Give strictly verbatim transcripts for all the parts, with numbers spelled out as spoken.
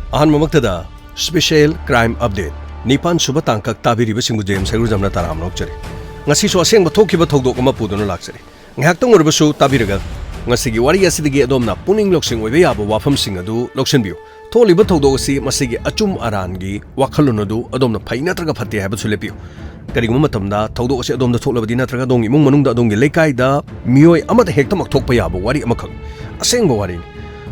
ꯑꯍꯥꯟꯕꯃꯛꯇꯗ special crime update, ꯅꯤꯄꯥꯟ ꯁꯨꯕ ꯇꯥꯡꯀꯛ ꯇꯥꯕꯤꯔꯤꯕꯁꯤꯡꯕꯨ ꯖꯦꯝꯁ ꯍꯩꯒ꯭ꯔꯨꯖꯝꯅ ꯇꯔꯥꯝꯅ ꯑꯣꯛꯆꯔꯤ꯫ ꯉꯁꯤꯁꯨ ꯑꯁꯦꯡꯕ ꯊꯣꯛꯈꯤꯕ ꯊꯧꯗꯣꯛ ꯑꯃ ꯄꯨꯗꯨꯅ ꯂꯥꯛꯆꯔꯤ꯫ ꯉꯥꯏꯍꯥꯛꯇꯪ ꯑꯣꯏꯔꯕꯁꯨ ꯇꯥꯕꯤꯔꯒ ꯉꯁꯤꯒꯤ ꯋꯥꯔꯤ ꯑꯁꯤꯗꯒꯤ ꯑꯗꯣꯝꯅ ꯄꯨꯛꯅꯤꯡ ꯂꯧꯁꯤꯡ ꯑꯣꯏꯕ ꯌꯥꯕ ꯋꯥꯐꯝꯁꯤꯡ ꯑꯗꯨ ꯂꯧꯁꯤꯟꯕꯤꯌꯨ꯫ ꯊꯣꯛꯂꯤꯕ ꯊꯧꯗꯣꯛ ꯑꯁꯤ ꯃꯁꯤꯒꯤ ꯑꯆꯨꯝ ꯑꯔꯥꯟꯒꯤ ꯋꯥꯈꯜꯂꯣꯟ ꯑꯗꯨ ꯑꯗꯣꯝꯅ ꯐꯩ ꯅꯠꯇ꯭ꯔꯒ ꯐꯠꯇꯦ ꯍꯥꯏꯕꯁꯨ ꯂꯦꯞꯄꯤꯌꯨ꯫ ꯀꯔꯤꯒꯨꯝꯕ ꯃꯇꯝꯗ ꯊꯧꯗꯣꯛ ꯑꯁꯤ ꯑꯗꯣꯝꯗ ꯊꯣꯛꯂꯕꯗꯤ ꯅꯠꯇ꯭ꯔꯒ ꯑꯗꯣꯝꯒꯤ ꯏꯃꯨꯡ ꯃꯅꯨꯡꯗ ꯑꯗꯣꯝꯒꯤ ꯂꯩꯀꯥꯏꯗ ꯃꯤꯑꯣꯏ ꯑꯃꯗ ꯍꯦꯛꯇꯃꯛ ꯊꯣꯛꯄ ꯌꯥꯕ ꯋꯥꯔꯤ ꯑꯃꯈꯛ, ꯑꯁꯦꯡꯕ ꯋꯥꯔꯤꯅꯤ꯫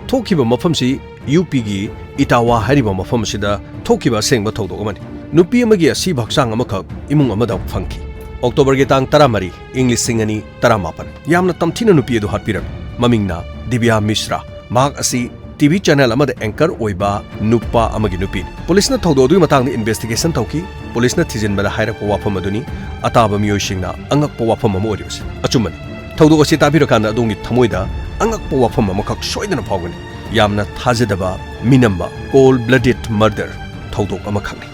ꯊꯣꯛꯈꯤꯕ ꯃꯐꯝꯁꯤ ꯌꯨ ꯄꯤꯒꯤ ꯏꯇꯥꯋꯥ ꯍꯥꯏꯔꯤꯕ ꯃꯐꯝ ꯑꯁꯤꯗ ꯊꯣꯛꯈꯤꯕ ꯑꯁꯦꯡꯕ ꯊꯧꯗꯣꯛ ꯑꯃꯅꯤ꯫ ꯅꯨꯄꯤ ꯑꯃꯒꯤ ꯑꯁꯤꯕ ꯍꯛꯆꯥꯡ ꯑꯃꯈꯛ ꯏꯃꯨꯡ ꯑꯃꯗ ꯐꯪꯈꯤ꯫ ꯑꯣꯛꯇꯣꯕꯔꯒꯤ ꯇꯥꯡ ꯇꯔꯥꯃꯔꯤ, ꯏꯪ ꯂꯤꯁꯤꯡ ꯑꯅꯤ ꯇꯔꯥꯃꯥꯄꯟ꯫ ꯌꯥꯝꯅ ꯇꯝꯊꯤꯅ ꯅꯨꯄꯤ ꯑꯗꯨ ꯍꯥꯠꯄꯤꯔꯝꯃꯤ꯫ ꯃꯃꯤꯡꯅ ꯗꯤꯕ꯭ꯌꯥ ꯃꯤꯁ꯭ꯔꯥ꯫ ꯃꯍꯥꯛ ꯑꯁꯤ ꯇꯤ ꯚꯤ ꯆꯦꯅꯦꯜ ꯑꯃꯗ ꯑꯦꯡꯀꯔ ꯑꯣꯏꯕ ꯅꯨꯄꯥ ꯑꯃꯒꯤ ꯅꯨꯄꯤꯅꯤ꯫ ꯄꯨꯂꯤꯁꯅ ꯊꯧꯗꯣꯛ ꯑꯗꯨꯒꯤ ꯃꯇꯥꯡꯗ ꯏꯟꯚꯦꯁꯇꯤꯒꯦꯁꯟ ꯇꯧꯈꯤ꯫ ꯄꯨꯂꯤꯁꯅ ꯊꯤꯖꯤꯟꯕꯗ ꯍꯥꯏꯔꯛꯄ ꯋꯥꯐꯝ ꯑꯗꯨꯅꯤ ꯑꯇꯥꯕ ꯃꯤꯑꯣꯏꯁꯤꯡꯅ ꯑꯉꯛꯄ ꯋꯥꯐꯝ ꯑꯃ ꯑꯣꯏꯔꯤꯕꯁꯤ꯫ ꯑꯆꯨꯝꯕꯅꯤ꯫ ꯊꯧꯗꯣꯛ ꯑꯁꯤ ꯇꯥꯕꯤꯔꯀꯥꯟꯗ ꯑꯗꯣꯝꯒꯤ ꯊꯃꯣꯏꯗ ꯑꯉꯛꯄ ꯋꯥꯐꯝ ꯑꯃꯈꯛ ꯁꯣꯏꯗꯅ ꯐꯥꯎꯒꯅꯤ꯫ ꯌꯥꯝꯅ ꯊꯥꯖꯗꯕ ꯃꯤꯅꯝꯕ, cold blooded murder ꯊꯧꯗꯣꯛ ꯑꯃꯈꯛꯅꯤ꯫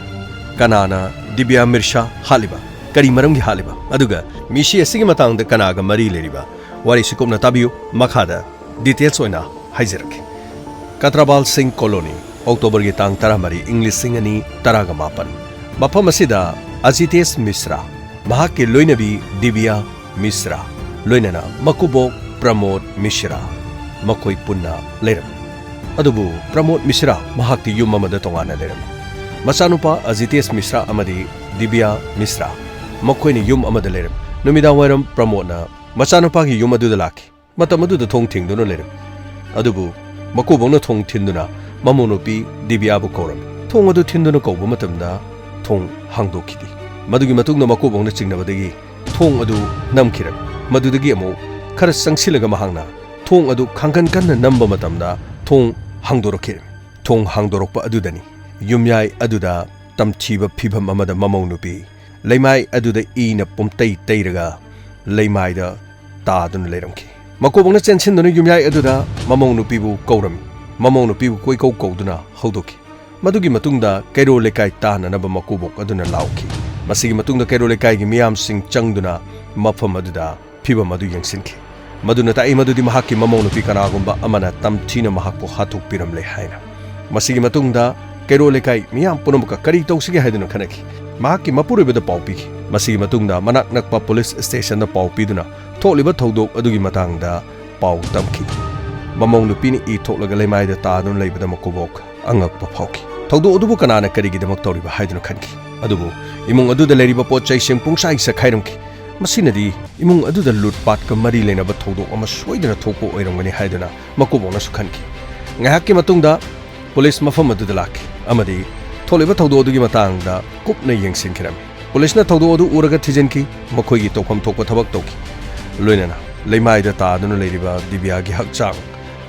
ꯀꯅꯥꯅ ꯗꯤꯕ꯭ꯌꯥ ꯃꯤꯔꯁꯥ ꯍꯥꯠꯂꯤꯕ? ꯀꯔꯤ ꯃꯔꯝꯒꯤ ꯍꯥꯠꯂꯤꯕ? ꯑꯗꯨꯒ ꯃꯤꯁꯤ ꯑꯁꯤꯒꯤ ꯃꯇꯥꯡꯗ ꯀꯅꯥꯒ ꯃꯔꯤ ꯂꯩꯔꯤꯕ? ꯋꯥꯔꯤꯁꯤ ꯀꯨꯞꯅ ꯇꯥꯕꯤꯌꯨ꯫ ꯃꯈꯥꯗ ꯗꯤꯇꯦꯜꯁ ꯑꯣꯏꯅ ꯍꯥꯏꯖꯔꯛꯀꯦ꯫ ꯀꯇ꯭ꯔꯥꯕꯥꯜ ꯁꯤꯡ ꯀꯣꯂꯣꯅꯤ, ꯑꯣꯛꯇꯣꯕꯔꯒꯤ ꯇꯥꯡ ꯇꯔꯥꯃꯔꯤ, ꯏꯪ ꯂꯤꯁꯤꯡ ꯑꯅꯤ ꯇꯔꯥꯒ ꯃꯥꯄꯟ꯫ ꯃꯐꯝ ꯑꯁꯤꯗ ꯑꯖꯤꯇꯦꯁ ꯃꯤꯁ꯭ꯔꯥ, ꯃꯍꯥꯛꯀꯤ ꯂꯣꯏꯅꯕꯤ ꯗꯤꯕꯤꯌꯥ ꯃꯤꯁ꯭ꯔꯥ, ꯂꯣꯏꯅꯅ ꯃꯀꯨꯕꯣꯛ ꯄ꯭ꯔꯃꯣꯗ ꯃꯤꯁ꯭ꯔꯥ, ꯃꯈꯣꯏ ꯄꯨꯟꯅ ꯂꯩꯔꯝꯃꯤ꯫ ꯑꯗꯨꯕꯨ ꯄ꯭ꯔꯃꯣꯗ ꯃꯤꯁ꯭ꯔꯥ ꯃꯍꯥꯛꯇꯤ ꯌꯨꯝ ꯑꯃꯗ ꯇꯣꯉꯥꯟꯅ ꯂꯩꯔꯝꯃꯤ꯫ ꯃꯆꯥꯅꯨꯄꯥ ꯑꯖꯤꯇꯦꯁ ꯃꯤꯁ꯭ꯔꯥ ꯑꯃꯗꯤ ꯗꯤꯕꯤꯌꯥ ꯃꯤꯁ꯭ꯔꯥ ꯃꯈꯣꯏꯅ ꯌꯨꯝ ꯑꯃꯗ ꯂꯩꯔꯝꯃꯤ꯫ ꯅꯨꯃꯤꯗꯥꯡ ꯋꯥꯏꯔꯝ ꯄ꯭ꯔꯃꯣꯗꯅ ꯃꯆꯥꯅꯨꯄꯥꯒꯤ ꯌꯨꯝ ꯑꯗꯨꯗ ꯂꯥꯛꯈꯤ꯫ ꯃꯇꯝ ꯑꯗꯨꯗ ꯊꯣꯡ ꯊꯤꯡꯗꯨꯅ ꯂꯩꯔꯝꯃꯤ꯫ ꯑꯗꯨꯕꯨ ꯃꯀꯨꯕꯣꯛꯅ ꯊꯣꯡ ꯊꯤꯟꯗꯨꯅ ꯃꯃꯧ ꯅꯨꯄꯤ ꯗꯤꯕꯤꯌꯥꯕꯨ ꯀꯧꯔꯝꯃꯤ꯫ ꯊꯣꯡ ꯑꯗꯨ ꯊꯤꯟꯗꯨꯅ ꯀꯧꯕ ꯃꯇꯝꯗ ꯊꯣꯡ ꯍꯥꯡꯗꯣꯛꯈꯤꯗꯦ꯫ ꯃꯗꯨꯒꯤ ꯃꯇꯨꯡꯗ ꯃꯀꯨꯕꯣꯛꯅ ꯆꯤꯡꯅꯕꯗꯒꯤ ꯊꯣꯡ ꯑꯗꯨ ꯅꯝꯈꯤꯔꯝꯃꯤ꯫ ꯃꯗꯨꯗꯒꯤ ꯑꯃꯨꯛ ꯈꯔ ꯆꯪꯁꯤꯜꯂꯒ ꯃꯍꯥꯛꯅ ꯊꯣꯡ ꯑꯗꯨ ꯀꯥꯡꯈꯟ ꯀꯟꯅ ꯅꯝꯕ ꯃꯇꯝꯗ ꯊꯣꯡ ꯍꯥꯡꯗꯣꯔꯛꯈꯤꯔꯝꯃꯤ꯫ ꯊꯣꯡ ꯍꯥꯡꯗꯣꯔꯛꯄ ꯑꯗꯨꯗꯅꯤ ꯌꯨꯝꯌꯥꯏ ꯑꯗꯨꯗ ꯇꯝꯊꯤꯕ ꯐꯤꯚꯝ ꯑꯃꯗ ꯃꯃꯧ ꯅꯨꯄꯤ ꯂꯩꯃꯥꯏ ꯑꯗꯨꯗ ꯏꯅ ꯄꯨꯝꯇꯩ ꯇꯩꯔꯒ ꯂꯩꯃꯥꯏꯗ ꯇꯥꯗꯨꯅ ꯂꯩꯔꯝꯈꯤ꯫ ꯃꯀꯨꯕꯣꯛꯅ ꯆꯦꯟꯁꯤꯟꯗꯨꯅ ꯌꯨꯝꯌꯥꯏ ꯑꯗꯨꯗ ꯃꯃꯧ ꯅꯨꯄꯤꯕꯨ ꯀꯧꯔꯝꯃꯤ꯫ ꯃꯃꯧ ꯅꯨꯄꯤꯕꯨ ꯀꯣꯏꯀꯧ ꯀꯧꯗꯨꯅ ꯍꯧꯗꯣꯛꯈꯤ꯫ ꯃꯗꯨꯒꯤ ꯃꯇꯨꯡꯗ ꯀꯩꯔꯣꯜ ꯂꯩꯀꯥꯏ ꯇꯥꯅꯅꯕ ꯃꯀꯨꯕꯣꯛ ꯑꯗꯨꯅ ꯂꯥꯎꯈꯤ꯫ ꯃꯁꯤꯒꯤ ꯃꯇꯨꯡꯗ ꯀꯩꯔꯣꯜ ꯂꯩꯀꯥꯏꯒꯤ ꯃꯤꯌꯥꯝꯁꯤꯡ ꯆꯪꯗꯨꯅ ꯃꯐꯝ ꯑꯗꯨꯗ ꯐꯤꯚꯝ ꯑꯗꯨ ꯌꯦꯡꯁꯤꯟꯈꯤ꯫ ꯃꯗꯨꯅ ꯇꯥꯛꯏ ꯃꯗꯨꯗꯤ ꯃꯍꯥꯛꯀꯤ ꯃꯃꯧ ꯅꯨꯄꯤ ꯀꯅꯥꯒꯨꯝꯕ ꯑꯃꯅ ꯇꯝꯊꯤꯅ ꯃꯍꯥꯛꯄꯨ ꯍꯥꯠꯇꯣꯛꯄꯤꯔꯝꯂꯦ ꯍꯥꯏꯅ꯫ ꯃꯁꯤꯒꯤ ꯃꯇꯨꯡꯗ ꯀꯩꯔꯣꯜ ꯂꯩꯀꯥꯏ ꯃꯤꯌꯥꯝ ꯄꯨꯝꯅꯃꯛꯀ ꯀꯔꯤ ꯇꯧꯁꯤꯒꯦ ꯍꯥꯏꯗꯨꯅ ꯈꯟꯅꯈꯤ꯫ ꯃꯍꯥꯛꯀꯤ ꯃꯄꯨꯔꯣꯏꯕꯗ ꯄꯥꯎ ꯄꯤꯈꯤ꯫ ꯃꯁꯤꯒꯤ ꯃꯇꯨꯡꯗ ꯃꯅꯥꯛ ꯅꯛꯄ ꯄꯨꯂꯤꯁ ꯁ꯭ꯇꯦꯁꯟꯗ ꯄꯥꯎ ꯄꯤꯗꯨꯅ ꯊꯣꯛꯂꯤꯕ ꯊꯧꯗꯣꯛ ꯑꯗꯨꯒꯤ ꯃꯇꯥꯡꯗ ꯄꯥꯎ ꯇꯝꯈꯤ꯫ ꯃꯃꯧ ꯅꯨꯄꯤꯅ ꯏ ꯊꯣꯛꯂꯒ ꯂꯩꯃꯥꯏꯗ ꯇꯥꯗꯨꯅ ꯂꯩꯕꯗ ꯃꯀꯨꯕꯣꯛ ꯑꯉꯛꯄ ꯐꯥꯎꯈꯤ꯫ ꯊꯧꯗꯣꯛ ꯑꯗꯨꯕꯨ ꯀꯅꯥꯅ ꯀꯔꯤꯒꯤꯗꯃꯛ ꯇꯧꯔꯤꯕ ꯍꯥꯏꯗꯨꯅ ꯈꯟꯈꯤ꯫ ꯑꯗꯨꯕꯨ ꯏꯃꯨꯡ ꯑꯗꯨꯗ ꯂꯩꯔꯤꯕ ꯄꯣꯠ ꯆꯩꯁꯤꯡ ꯄꯨꯡꯆꯥꯏ ꯆꯈꯥꯏꯔꯝꯈꯤ꯫ ꯃꯁꯤꯅꯗꯤ ꯏꯃꯨꯡ ꯑꯗꯨꯗ ꯂꯨꯠ ꯄꯥꯠꯀ ꯃꯔꯤ ꯂꯩꯅꯕ ꯊꯧꯗꯣꯛ ꯑꯃ ꯁꯣꯏꯗꯅ ꯊꯣꯛꯄ ꯑꯣꯏꯔꯝꯒꯅꯤ ꯍꯥꯏꯗꯨꯅ ꯃꯀꯨꯕꯣꯛꯅꯁꯨ ꯈꯟꯈꯤ꯫ ꯉꯥꯏꯍꯥꯛꯀꯤ ꯃꯇꯨꯡꯗ ꯄꯨꯂꯤꯁ ꯃꯐꯝ ꯑꯗꯨꯗ ꯂꯥꯛꯈꯤ ꯑꯃꯗꯤ ꯊꯣꯛꯂꯤꯕ ꯊꯧꯗꯣꯛ ꯑꯗꯨꯒꯤ ꯃꯇꯥꯡꯗ ꯀꯨꯞꯅ ꯌꯦꯡꯁꯤꯟꯈꯤꯔꯝꯃꯤ꯫ ꯄꯨꯂꯤꯁꯅ ꯊꯧꯗꯣꯛ ꯑꯗꯨ ꯎꯔꯒ ꯊꯤꯖꯤꯟꯈꯤ꯫ ꯃꯈꯣꯏꯒꯤ ꯇꯧꯐꯝ ꯊꯣꯛꯄ ꯊꯕꯛ ꯇꯧꯈꯤ꯫ ꯂꯣꯏꯅꯅ ꯂꯩꯃꯥꯏꯗ ꯇꯥꯗꯨꯅ ꯂꯩꯔꯤꯕ ꯗꯤꯕꯤꯌꯥꯒꯤ ꯍꯛꯆꯥꯡ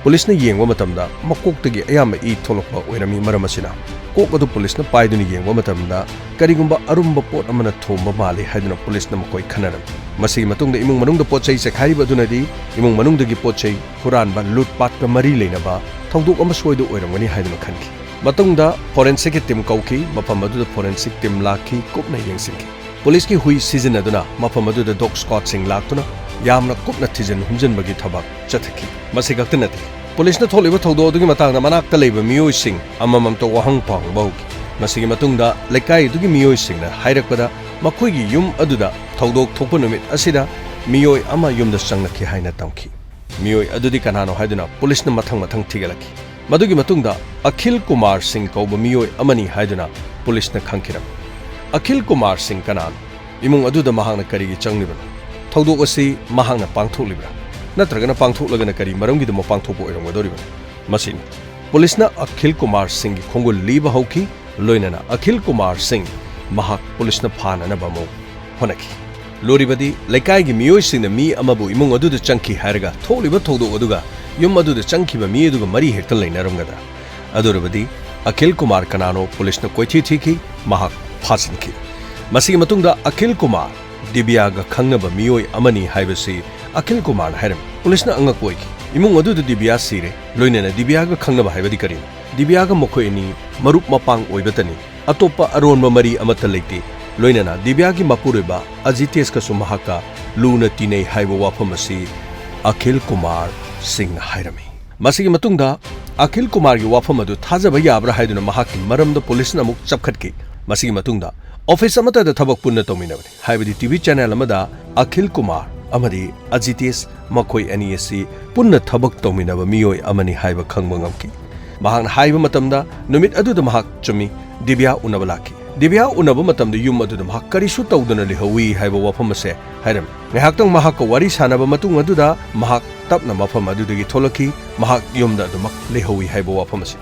ꯄꯨꯂꯤꯁꯅ ꯌꯦꯡꯕ ꯃꯇꯝꯗ ꯃꯀꯣꯛꯇꯒꯤ ꯑꯌꯥꯝꯕ ꯏ ꯊꯣꯛꯂꯛꯄ ꯑꯣꯏꯔꯝꯃꯤ꯫ ꯃꯔꯝ ꯑꯁꯤꯅ ꯀꯣꯛ ꯑꯗꯨ ꯄꯨꯂꯤꯁꯅ ꯄꯥꯏꯗꯨꯅ ꯌꯦꯡꯕ ꯃꯇꯝꯗ ꯀꯔꯤꯒꯨꯝꯕ ꯑꯔꯨꯝꯕ ꯄꯣꯠ ꯑꯃꯅ ꯊꯣꯝꯕ ꯃꯥꯜꯂꯤ ꯍꯥꯏꯗꯨꯅ ꯄꯨꯂꯤꯁꯅ ꯃꯈꯣꯏ ꯈꯟꯅꯔꯝꯃꯤ꯫ ꯃꯁꯤꯒꯤ ꯃꯇꯨꯡꯗ ꯏꯃꯨꯡ ꯃꯅꯨꯡꯗ ꯄꯣꯠ ꯆꯩ ꯆꯈꯥꯏꯔꯤꯕ ꯑꯗꯨꯅꯗꯤ ꯏꯃꯨꯡ ꯃꯅꯨꯡꯗꯒꯤ ꯄꯣꯠ ꯆꯩ ꯍꯨꯔꯥꯟꯕ, ꯂꯨꯠ ꯄꯥꯠꯀ ꯃꯔꯤ ꯂꯩꯅꯕ ꯊꯧꯗꯣꯛ ꯑꯃ ꯁꯣꯏꯗ ꯑꯣꯏꯔꯝꯒꯅꯤ ꯍꯥꯏꯗꯨꯅ ꯈꯟꯈꯤ꯫ ꯃꯇꯨꯡꯗ ꯐꯣꯔꯦꯟꯁꯤꯛꯀꯤ ꯇꯤꯝ ꯀꯧꯈꯤ꯫ ꯃꯐꯝ ꯑꯗꯨꯗ ꯐꯣꯔꯦꯟꯁꯤꯛ ꯇꯤꯝ ꯂꯥꯛꯈꯤ, ꯀꯨꯞꯅ ꯌꯦꯡꯁꯤꯟꯈꯤ꯫ ꯄꯨꯂꯤꯁꯀꯤ ꯍꯨꯏ ꯁꯤꯖꯤꯟꯅꯗꯨꯅ ꯃꯐꯝ ꯑꯗꯨꯗ ꯗꯣꯒ ꯁ꯭ꯀ꯭ꯋꯥꯗꯁꯤꯡ ꯂꯥꯛꯇꯨꯅ ꯌꯥꯝꯅ ꯀꯨꯞꯅ ꯊꯤꯖꯤꯟ ꯍꯨꯝꯖꯤꯟꯕꯒꯤ ꯊꯕꯛ ꯆꯠꯊꯈꯤ꯫ ꯃꯁꯤ ꯈꯛꯇ ꯅꯠꯇꯦ, ꯄꯨꯂꯤꯁꯅ ꯊꯣꯛꯂꯤꯕ ꯊꯧꯗꯣꯛ ꯑꯗꯨꯒꯤ ꯃꯇꯥꯡꯗ ꯃꯅꯥꯛꯇ ꯂꯩꯕ ꯃꯤꯑꯣꯏꯁꯤꯡ ꯑꯃꯃꯝꯇ ꯋꯥꯍꯪ ꯄꯥꯎ ꯍꯪꯕ ꯍꯧꯈꯤ꯫ ꯃꯁꯤꯒꯤ ꯃꯇꯨꯡꯗ ꯂꯩꯀꯥꯏ ꯑꯗꯨꯒꯤ ꯃꯤꯑꯣꯏꯁꯤꯡꯅ ꯍꯥꯏꯔꯛꯄꯗ ꯃꯈꯣꯏꯒꯤ ꯌꯨꯝ ꯑꯗꯨꯗ ꯊꯧꯗꯣꯛ ꯊꯣꯛꯄ ꯅꯨꯃꯤꯠ ꯑꯁꯤꯗ ꯃꯤꯑꯣꯏ ꯑꯃ ꯌꯨꯝꯗ ꯆꯪꯂꯛꯈꯤ ꯍꯥꯏꯅ ꯇꯝꯈꯤ꯫ ꯃꯤꯑꯣꯏ ꯑꯗꯨꯗꯤ ꯀꯅꯥꯅꯣ ꯍꯥꯏꯗꯨꯅ ꯄꯨꯂꯤꯁꯅ ꯃꯊꯪ ꯃꯊꯪ ꯊꯤꯒꯠꯂꯛꯈꯤ꯫ ꯃꯗꯨꯒꯤ ꯃꯇꯨꯡꯗ ꯑꯈꯤꯜ ꯀꯨꯃꯥꯔ ꯁꯤꯡ ꯀꯧꯕ ꯃꯤꯑꯣꯏ ꯑꯃꯅꯤ ꯍꯥꯏꯗꯨꯅ ꯄꯨꯂꯤꯁꯅ ꯈꯪꯈꯤꯔꯝꯃꯤ꯫ ꯑꯈꯤꯜ ꯀꯨꯃꯥꯔ ꯁꯤꯡ ꯀꯅꯥꯅꯣ? ꯏꯃꯨꯡ ꯑꯗꯨꯗ ꯃꯍꯥꯛꯅ ꯀꯔꯤꯒꯤ ꯆꯪꯂꯤꯕꯅꯣ? ꯊꯧꯗꯣꯛ ꯑꯁꯤ ꯃꯍꯥꯛꯅ ꯄꯥꯡꯊꯣꯛꯂꯤꯕ꯭ꯔꯥ? ꯅꯠꯇ꯭ꯔꯒꯅ ꯄꯥꯡꯊꯣꯛꯂꯒꯅ ꯀꯔꯤ ꯃꯔꯝꯒꯤꯗꯃꯛ ꯄꯥꯡꯊꯣꯛꯄ ꯑꯣꯏꯔꯝꯒꯗꯧꯔꯤꯕꯅꯣ? ꯃꯁꯤꯅꯤ꯫ ꯄꯨꯂꯤꯁꯅ ꯑꯈꯤꯜ ꯀꯨꯃꯥꯔ ꯁꯤꯡꯒꯤ ꯈꯣꯡꯒꯨꯜ ꯂꯤꯕ ꯍꯧꯈꯤ꯫ ꯂꯣꯏꯅꯅ ꯑꯈꯤꯜ ꯀꯨꯃꯥꯔ ꯁꯤꯡ ꯃꯍꯥꯛ ꯄꯨꯂꯤꯁꯅ ꯐꯥꯅꯅꯕ ꯑꯃꯨꯛ ꯍꯣꯠꯅꯈꯤ꯫ ꯂꯨꯔꯤꯕꯗꯤ ꯂꯩꯀꯥꯏꯒꯤ ꯃꯤꯑꯣꯏꯁꯤꯡꯅ ꯃꯤ ꯑꯃꯕꯨ ꯏꯃꯨꯡ ꯑꯗꯨꯗ ꯆꯪꯈꯤ ꯍꯥꯏꯔꯒ ꯊꯣꯛꯂꯤꯕ ꯊꯧꯗꯣꯛ ꯑꯗꯨꯒ ꯌꯨꯝ ꯑꯗꯨꯗ ꯆꯪꯈꯤꯕ ꯃꯤ ꯑꯗꯨꯒ ꯃꯔꯤ ꯍꯦꯛꯇ ꯂꯩꯅꯔꯝꯒꯗ꯭ꯔꯥ? ꯑꯗꯨꯔꯕꯗꯤ ꯑꯈꯤꯜ ꯀꯨꯃꯥꯔ ꯀꯅꯥꯅꯣ ꯄꯨꯂꯤꯁꯅ ꯀꯣꯏꯊꯤ ꯊꯤꯈꯤ, ꯃꯍꯥꯛ ꯐꯥꯖꯤꯟꯈꯤ꯫ ꯃꯁꯤꯒꯤ ꯃꯇꯨꯡꯗ ꯑꯈꯤꯜ ꯀꯨꯃꯥꯔ ꯗꯤꯕꯤꯌꯥꯒ ꯈꯪꯅꯕ ꯃꯤꯑꯣꯏ ꯑꯃꯅꯤ ꯍꯥꯏꯕꯁꯤ ꯑꯈꯤꯜ ꯀꯨꯃꯥꯔꯅ ꯍꯥꯏꯔꯝꯃꯤ꯫ ꯄꯨꯂꯤꯁꯅ ꯑꯉꯛꯄ ꯑꯣꯏꯈꯤ꯫ ꯏꯃꯨꯡ ꯑꯗꯨꯗ ꯗꯤꯕꯤꯌꯥ ꯁꯤꯔꯦ, ꯂꯣꯏꯅꯅ ꯗꯤꯕꯤꯌꯥꯒ ꯈꯪꯅꯕ ꯍꯥꯏꯕꯗꯤ ꯀꯔꯤꯅꯣ? ꯗꯤꯕꯤꯌꯥꯒ ꯃꯈꯣꯏ ꯑꯅꯤ ꯃꯔꯨꯞ ꯃꯄꯥꯡ ꯑꯣꯏꯕꯇꯅꯤ, ꯑꯇꯣꯞꯄ ꯑꯔꯣꯟꯕ ꯃꯔꯤ ꯑꯃꯠꯇ ꯂꯩꯇꯦ꯫ ꯂꯣꯏꯅꯅ ꯗꯤꯕꯤꯌꯥꯒꯤ ꯃꯄꯨꯔꯣꯏꯕ ꯑꯖꯤꯇꯦꯁꯀꯁꯨ ꯃꯍꯥꯛꯀ ꯂꯨꯅ ꯇꯤꯟꯅꯩ ꯍꯥꯏꯕ ꯋꯥꯐꯝ ꯑꯁꯤ ꯑꯈꯤꯜ ꯀꯨꯃꯥꯔ ꯁꯤꯡꯅ ꯍꯥꯏꯔꯝꯃꯤ꯫ ꯃꯁꯤꯒꯤ ꯃꯇꯨꯡꯗ ꯑꯈꯤꯜ ꯀꯨꯃꯥꯔꯒꯤ ꯋꯥꯐꯝ ꯑꯗꯨ ꯊꯥꯖꯕ ꯌꯥꯕ꯭ꯔꯥ ꯍꯥꯏꯗꯨꯅ ꯃꯍꯥꯛꯀꯤ ꯃꯔꯝꯗ ꯄꯨꯂꯤꯁꯅ ꯑꯃꯨꯛ ꯆꯞꯈꯠꯈꯤ꯫ ꯃꯁꯤꯒꯤ ꯃꯇꯨꯡꯗ ꯑꯣꯐꯤꯁ ꯑꯃꯠꯇꯗ ꯊꯕꯛ ꯄꯨꯟꯅ ꯇꯧꯃꯤꯟꯅꯕꯅꯤ ꯍꯥꯏꯕꯗꯤ ꯇꯤ ꯚꯤ ꯆꯦꯅꯦꯜ ꯑꯃꯗ ꯑꯈꯤꯜ ꯀꯨꯃꯥꯔ ꯑꯃꯗꯤ ꯑꯖꯤꯇꯦꯁ, ꯃꯈꯣꯏ ꯑꯅꯤ ꯑꯁꯤ ꯄꯨꯟꯅ ꯊꯕꯛ ꯇꯧꯃꯤꯟꯅꯕ ꯃꯤꯑꯣꯏ ꯑꯃꯅꯤ ꯍꯥꯏꯕ ꯈꯪꯕ ꯉꯝꯈꯤ꯫ ꯃꯍꯥꯛꯅ ꯍꯥꯏꯕ ꯃꯇꯝꯗ ꯅꯨꯃꯤꯠ ꯑꯗꯨꯗ ꯃꯍꯥꯛ ꯆꯨꯝꯃꯤ, ꯗꯤꯕ꯭ꯌꯥ ꯎꯅꯕ ꯂꯥꯛꯈꯤ꯫ ꯗꯤꯕ꯭ꯌꯥ ꯎꯅꯕ ꯃꯇꯝꯗ ꯌꯨꯝ ꯑꯗꯨꯗ ꯃꯍꯥꯛ ꯀꯔꯤꯁꯨ ꯇꯧꯗꯅ ꯂꯩꯍꯧꯏ ꯍꯥꯏꯕ ꯋꯥꯐꯝ ꯑꯁꯦ ꯍꯥꯏꯔꯝꯃꯤ꯫ ꯉꯥꯏꯍꯥꯛꯇꯪ ꯃꯍꯥꯛꯀ ꯋꯥꯔꯤ ꯁꯥꯟꯅꯕ ꯃꯇꯨꯡ ꯑꯗꯨꯗ ꯃꯍꯥꯛ ꯇꯞꯅ ꯃꯐꯝ ꯑꯗꯨꯗꯒꯤ ꯊꯣꯛꯂꯛꯈꯤ꯫ ꯃꯍꯥꯛ ꯌꯨꯝꯗ ꯑꯗꯨꯃꯛ ꯂꯩꯍꯧꯏ ꯍꯥꯏꯕ ꯋꯥꯐꯝ ꯑꯁꯤ꯫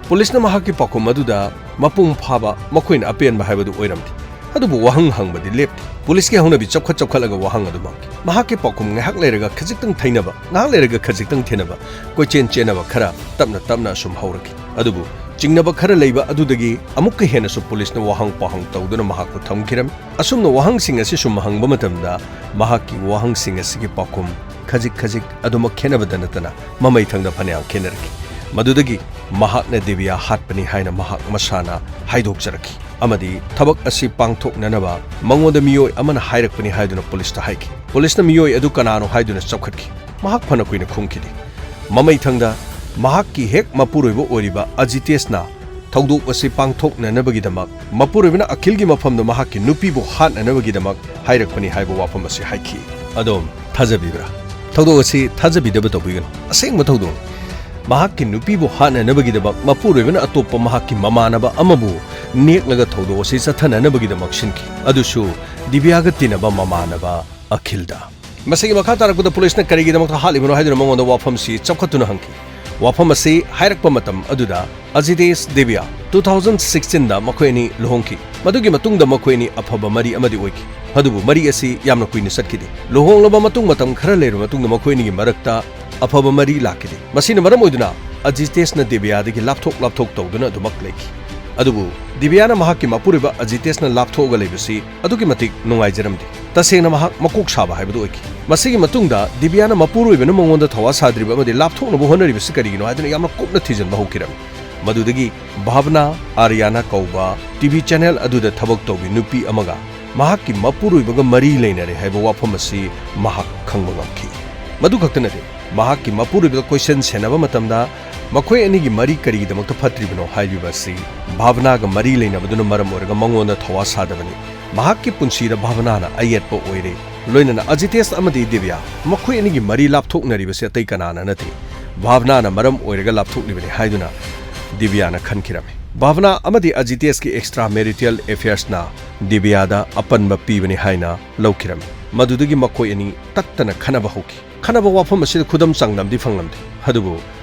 ꯄꯨꯂꯤꯁꯅ ꯃꯍꯥꯛꯀꯤ ꯄꯥꯎꯈꯨꯝ ꯑꯗꯨꯗ ꯃꯄꯨꯡ ꯐꯥꯕ, ꯃꯈꯣꯏꯅ ꯑꯄꯦꯟꯕ ꯍꯥꯏꯕꯗꯨ ꯑꯣꯏꯔꯝꯗꯦ꯫ ꯑꯗꯨꯕꯨ ꯋꯥꯍꯪ ꯍꯪꯕꯗꯤ ꯂꯦꯞꯇꯦ꯫ ꯄꯨꯂꯤꯁꯀꯤ ꯍꯧꯅꯕꯤ ꯆꯞꯈꯠ ꯆꯞꯈꯠꯂꯒ ꯋꯥꯍꯪ ꯑꯗꯨ ꯍꯪꯈꯤ꯫ ꯃꯍꯥꯛꯀꯤ ꯄꯥꯎꯈꯨꯝ ꯉꯥꯏꯍꯥꯛ ꯂꯩꯔꯒ ꯈꯖꯤꯛꯇꯪ ꯊꯩꯅꯕ, ꯉꯥꯏꯍꯥꯛ ꯂꯩꯔꯒ ꯈꯖꯤꯛꯇꯪ ꯊꯩꯅꯕ, ꯀꯣꯏꯆꯦꯟ ꯆꯦꯟꯅꯕ ꯈꯔ ꯇꯞꯅ ꯇꯞꯅ ꯑꯁꯨꯝ ꯍꯧꯔꯛꯈꯤ꯫ ꯑꯗꯨꯕꯨ ꯆꯤꯡꯅꯕ ꯈꯔ ꯂꯩꯕ ꯑꯗꯨꯗꯒꯤ ꯑꯃꯨꯛꯀ ꯍꯦꯟꯅꯁꯨ ꯄꯨꯂꯤꯁꯅ ꯋꯥꯍꯪ ꯄꯥꯎꯍꯪ ꯇꯧꯗꯨꯅ ꯃꯍꯥꯛꯄꯨ ꯊꯝꯈꯤꯔꯝꯃꯤ꯫ ꯑꯁꯨꯝꯅ ꯋꯥꯍꯪꯁꯤꯡ ꯑꯁꯤ ꯁꯨꯝ ꯍꯪꯕ ꯃꯇꯝꯗ ꯃꯍꯥꯛꯀꯤ ꯋꯥꯍꯪꯁꯤꯡ ꯑꯁꯤꯒꯤ ꯄꯥꯎꯈꯨꯝ ꯈꯖꯤꯛ ꯈꯖꯤꯛ ꯑꯗꯨꯃꯛ ꯈꯦꯠꯅꯕꯗ ꯅꯠꯇꯅ ꯃꯃꯩ ꯊꯪꯗ ꯐꯅꯌꯥꯝ ꯈꯦꯠꯅꯔꯛꯈꯤ꯫ ꯃꯗꯨꯗꯒꯤ ꯃꯍꯥꯛꯅ ꯗꯤꯕꯤꯌꯥ ꯍꯥꯠꯄꯅꯤ ꯍꯥꯏꯅ ꯃꯍꯥꯛ ꯃꯁꯥꯅ ꯍꯥꯏꯗꯣꯛꯆꯔꯛꯈꯤ ꯑꯃꯗꯤ ꯊꯕꯛ ꯑꯁꯤ ꯄꯥꯡꯊꯣꯛꯅꯅꯕ ꯃꯉꯣꯟꯗ ꯃꯤꯑꯣꯏ ꯑꯃꯅ ꯍꯥꯏꯔꯛꯄꯅꯤ ꯍꯥꯏꯗꯨꯅ ꯄꯨꯂꯤꯁꯇ ꯍꯥꯏꯈꯤ꯫ ꯄꯨꯂꯤꯁꯅ ꯃꯤꯑꯣꯏ ꯑꯗꯨ ꯀꯅꯥꯅꯣ ꯍꯥꯏꯗꯨꯅ ꯆꯞꯈꯠꯈꯤ꯫ ꯃꯍꯥꯛ ꯐꯅ ꯀꯨꯏꯅ ꯈꯨꯝꯈꯤꯗꯦ꯫ ꯃꯃꯩ ꯊꯪꯗ ꯃꯍꯥꯛꯀꯤ ꯍꯦꯛ ꯃꯄꯨꯔꯣꯏꯕ ꯑꯣꯏꯔꯤꯕ ꯑꯖꯤꯇꯦꯁꯅ ꯊꯧꯗꯣꯛ ꯑꯁꯤ ꯄꯥꯡꯊꯣꯛꯅꯅꯕꯒꯤꯗꯃꯛ ꯃꯄꯨꯔꯣꯏꯕꯅ ꯑꯈꯤꯜꯒꯤ ꯃꯐꯝꯗ ꯃꯍꯥꯛꯀꯤ ꯅꯨꯄꯤꯕꯨ ꯍꯥꯠꯅꯅꯕꯒꯤꯗꯃꯛ ꯍꯥꯏꯔꯛꯄꯅꯤ ꯍꯥꯏꯕ ꯋꯥꯐꯝ ꯑꯁꯤ ꯍꯥꯏꯈꯤ꯫ ꯑꯗꯣꯝ ꯊꯥꯖꯕꯤꯕ꯭ꯔꯥ? ꯊꯧꯗꯣꯛ ꯑꯁꯤ ꯊꯥꯖꯕꯤꯗꯕ ꯇꯧꯕꯤꯒꯅꯨ꯫ ꯑꯁꯦꯡꯕ ꯊꯧꯗꯣꯛꯅꯤ꯫ ꯃꯍꯥꯛꯀꯤ ꯅꯨꯄꯤꯕꯨ ꯍꯥꯠꯅꯅꯕꯒꯤꯗꯃꯛ ꯃꯄꯨꯔꯣꯏꯕꯅ ꯑꯇꯣꯞꯄ ꯃꯍꯥꯛꯀꯤ ꯃꯃꯥꯟꯅꯕ ꯑꯃꯕꯨ ꯅꯦꯛꯂꯒ ꯊꯧꯗꯣꯛ ꯑꯁꯤ ꯆꯠꯊꯅꯅꯕꯒꯤꯗꯃꯛ ꯁꯤꯟꯈꯤ꯫ ꯑꯗꯨꯁꯨ ꯗꯤꯕꯤꯌꯥꯒ ꯇꯤꯟꯅꯕ ꯃꯃꯥꯟꯅꯕ ꯑꯈꯤꯜꯗ꯫ ꯃꯁꯤꯒꯤ ꯃꯈꯥ ꯇꯥꯔꯛꯄꯗ ꯄꯨꯂꯤꯁꯅ ꯀꯔꯤꯒꯤꯗꯃꯛꯇ ꯍꯥꯠꯂꯤꯕꯅꯣ ꯍꯥꯏꯗꯨꯅ ꯃꯉꯣꯟꯗ ꯋꯥꯐꯝꯁꯤ ꯆꯥꯎꯈꯠꯇꯨꯅ ꯍꯪꯈꯤ꯫ ꯋꯥꯐꯝ ꯑꯁꯤ ꯍꯥꯏꯔꯛꯄ ꯃꯇꯝ ꯑꯗꯨꯗ ꯑꯖꯤꯇꯦꯁ ꯗꯤꯕꯤꯌꯥ two thousand sixteen ꯗ ꯃꯈꯣꯏ ꯑꯅꯤ ꯂꯨꯍꯣꯡꯈꯤ꯫ ꯃꯗꯨꯒꯤ ꯃꯇꯨꯡꯗ ꯃꯈꯣꯏ ꯑꯅꯤ ꯑꯐꯕ ꯃꯔꯤ ꯑꯃꯗꯤ ꯑꯣꯏꯈꯤ꯫ ꯑꯗꯨꯕꯨ ꯃꯔꯤ ꯑꯁꯤ ꯌꯥꯝꯅ ꯀꯨꯏꯅ ꯆꯠꯈꯤꯗꯦ꯫ ꯂꯨꯍꯣꯡꯂꯕ ꯃꯇꯨꯡ ꯃꯇꯝ ꯈꯔ ꯂꯩꯔꯕ ꯃꯇꯨꯡꯗ ꯃꯈꯣꯏ ꯑꯅꯤꯒꯤ ꯃꯔꯛꯇ ꯑꯐꯕ ꯃꯔꯤ ꯂꯥꯛꯈꯤꯗꯦ꯫ ꯃꯁꯤꯅ ꯃꯔꯝ ꯑꯣꯏꯗꯨꯅ ꯑꯖꯤꯇꯦꯁꯅ ꯗꯤꯕꯤꯌꯥꯗꯒꯤ ꯂꯥꯞꯊꯣꯛ ꯂꯥꯞꯊꯣꯛ ꯇꯧꯗꯨꯅ ꯑꯗꯨꯃꯛ ꯂꯩꯈꯤ꯫ ꯑꯗꯨꯕꯨ ꯗꯤꯕꯤꯌꯥꯅ ꯃꯍꯥꯛꯀꯤ ꯃꯄꯨꯔꯣꯏꯕ ꯑꯖꯤꯇꯦꯁꯅ ꯂꯥꯞꯊꯣꯛꯑꯒ ꯂꯩꯕꯁꯤ ꯑꯗꯨꯛꯀꯤ ꯃꯇꯤꯛ ꯅꯨꯡꯉꯥꯏꯖꯔꯝꯗꯦ꯫ ꯇꯁꯦꯡꯅ ꯃꯍꯥꯛ ꯃꯀꯣꯛ ꯁꯥꯕ ꯍꯥꯏꯕꯗꯨ ꯑꯣꯏꯈꯤ꯫ ꯃꯁꯤꯒꯤ ꯃꯇꯨꯡꯗ ꯗꯤꯕꯤꯌꯥꯅ ꯃꯄꯨꯔꯣꯏꯕꯅ ꯃꯉꯣꯟꯗ ꯊꯋꯥ ꯁꯥꯗ꯭ꯔꯤꯕ ꯑꯃꯗꯤ ꯂꯥꯞꯊꯣꯛꯅꯕ ꯍꯣꯠꯅꯔꯤꯕꯁꯤ ꯀꯔꯤꯒꯤꯅꯣ ꯍꯥꯏꯗꯨꯅ ꯌꯥꯝꯅ ꯀꯨꯞꯅ ꯊꯤꯖꯤꯟꯕ ꯍꯧꯈꯤꯔꯝꯃꯤ꯫ ꯃꯗꯨꯗꯒꯤ ꯚꯥꯕꯅꯥ ꯑꯥꯔꯤꯌꯥꯅꯥ ꯀꯧꯕ ꯇꯤ ꯚꯤ ꯆꯦꯅꯦꯜ ꯑꯗꯨꯗ ꯊꯕꯛ ꯇꯧꯕꯤ ꯅꯨꯄꯤ ꯑꯃꯒ ꯃꯍꯥꯛꯀꯤ ꯃꯄꯨꯔꯣꯏꯕꯒ ꯃꯔꯤ ꯂꯩꯅꯔꯦ ꯍꯥꯏꯕ ꯋꯥꯐꯝ ꯑꯁꯤ ꯃꯍꯥꯛ ꯈꯪꯕ ꯉꯝꯈꯤ꯫ ꯃꯗꯨ ꯈꯛꯇ ꯅꯠꯇꯦ, ꯃꯍꯥꯛꯀꯤ ꯃꯄꯨꯔꯣꯏꯕꯗ ꯀꯣꯏꯁꯟ ꯁꯦꯟꯅꯕ ꯃꯇꯝꯗ ꯃꯈꯣꯏ ꯑꯅꯤꯒꯤ ꯃꯔꯤ ꯀꯔꯤꯒꯤꯗꯃꯛꯇ ꯐꯠꯇ꯭ꯔꯤꯕꯅꯣ ꯍꯥꯏꯔꯤꯕ ꯑꯁꯤ ꯚꯥꯕꯅꯥꯒ ꯃꯔꯤ ꯂꯩꯅꯕꯗꯨꯅ ꯃꯔꯝ ꯑꯣꯏꯔꯒ ꯃꯉꯣꯟꯗ ꯊꯋꯥ ꯁꯥꯗꯕꯅꯤ꯫ ꯃꯍꯥꯛꯀꯤ ꯄꯨꯟꯁꯤꯗ ꯚꯥꯕꯅꯥꯅ ꯑꯌꯦꯠꯄ ꯑꯣꯏꯔꯦ꯫ ꯂꯣꯏꯅꯅ ꯑꯖꯤꯇꯦꯁ ꯑꯃꯗꯤ ꯗꯤꯕ꯭ꯌꯥ ꯃꯈꯣꯏ ꯑꯅꯤꯒꯤ ꯃꯔꯤ ꯂꯥꯞꯊꯣꯛꯅꯔꯤꯕꯁꯤ ꯑꯇꯩ ꯀꯅꯥꯅ ꯅꯠꯇꯦ, ꯚꯥꯕꯅꯥꯅ ꯃꯔꯝ ꯑꯣꯏꯔꯒ ꯂꯥꯞꯊꯣꯛꯂꯤꯕꯅꯤ ꯍꯥꯏꯗꯨꯅ ꯗꯤꯕ꯭ꯌꯥꯅ ꯈꯟꯈꯤꯔꯝꯃꯤ꯫ ꯚꯥꯕꯅꯥ ꯑꯃꯗꯤ ꯑꯖꯤꯇꯦꯁꯀꯤ ꯑꯦꯛꯁꯇ꯭ꯔꯥ ꯃꯦꯔꯤꯇꯦꯜ ꯑꯦꯐꯤꯌꯔꯁꯅ ꯗꯤꯕ꯭ꯌꯥꯗ ꯑꯄꯟꯕ ꯄꯤꯕꯅꯤ ꯍꯥꯏꯅ ꯂꯧꯈꯤꯔꯝꯃꯤ꯫ ꯃꯗꯨꯗꯒꯤ ꯃꯈꯣꯏ ꯑꯅꯤ ꯇꯠꯇꯅ ꯈꯟꯅꯕ ꯍꯧꯈꯤ꯫ ꯈꯟꯅꯕ ꯋꯥꯐꯝ ꯑꯁꯤꯗ ꯈꯨꯗꯝ ꯆꯥꯡꯗꯝꯗꯤ ꯐꯪꯂꯝꯗꯦ꯫ ꯑꯗꯨꯕꯨ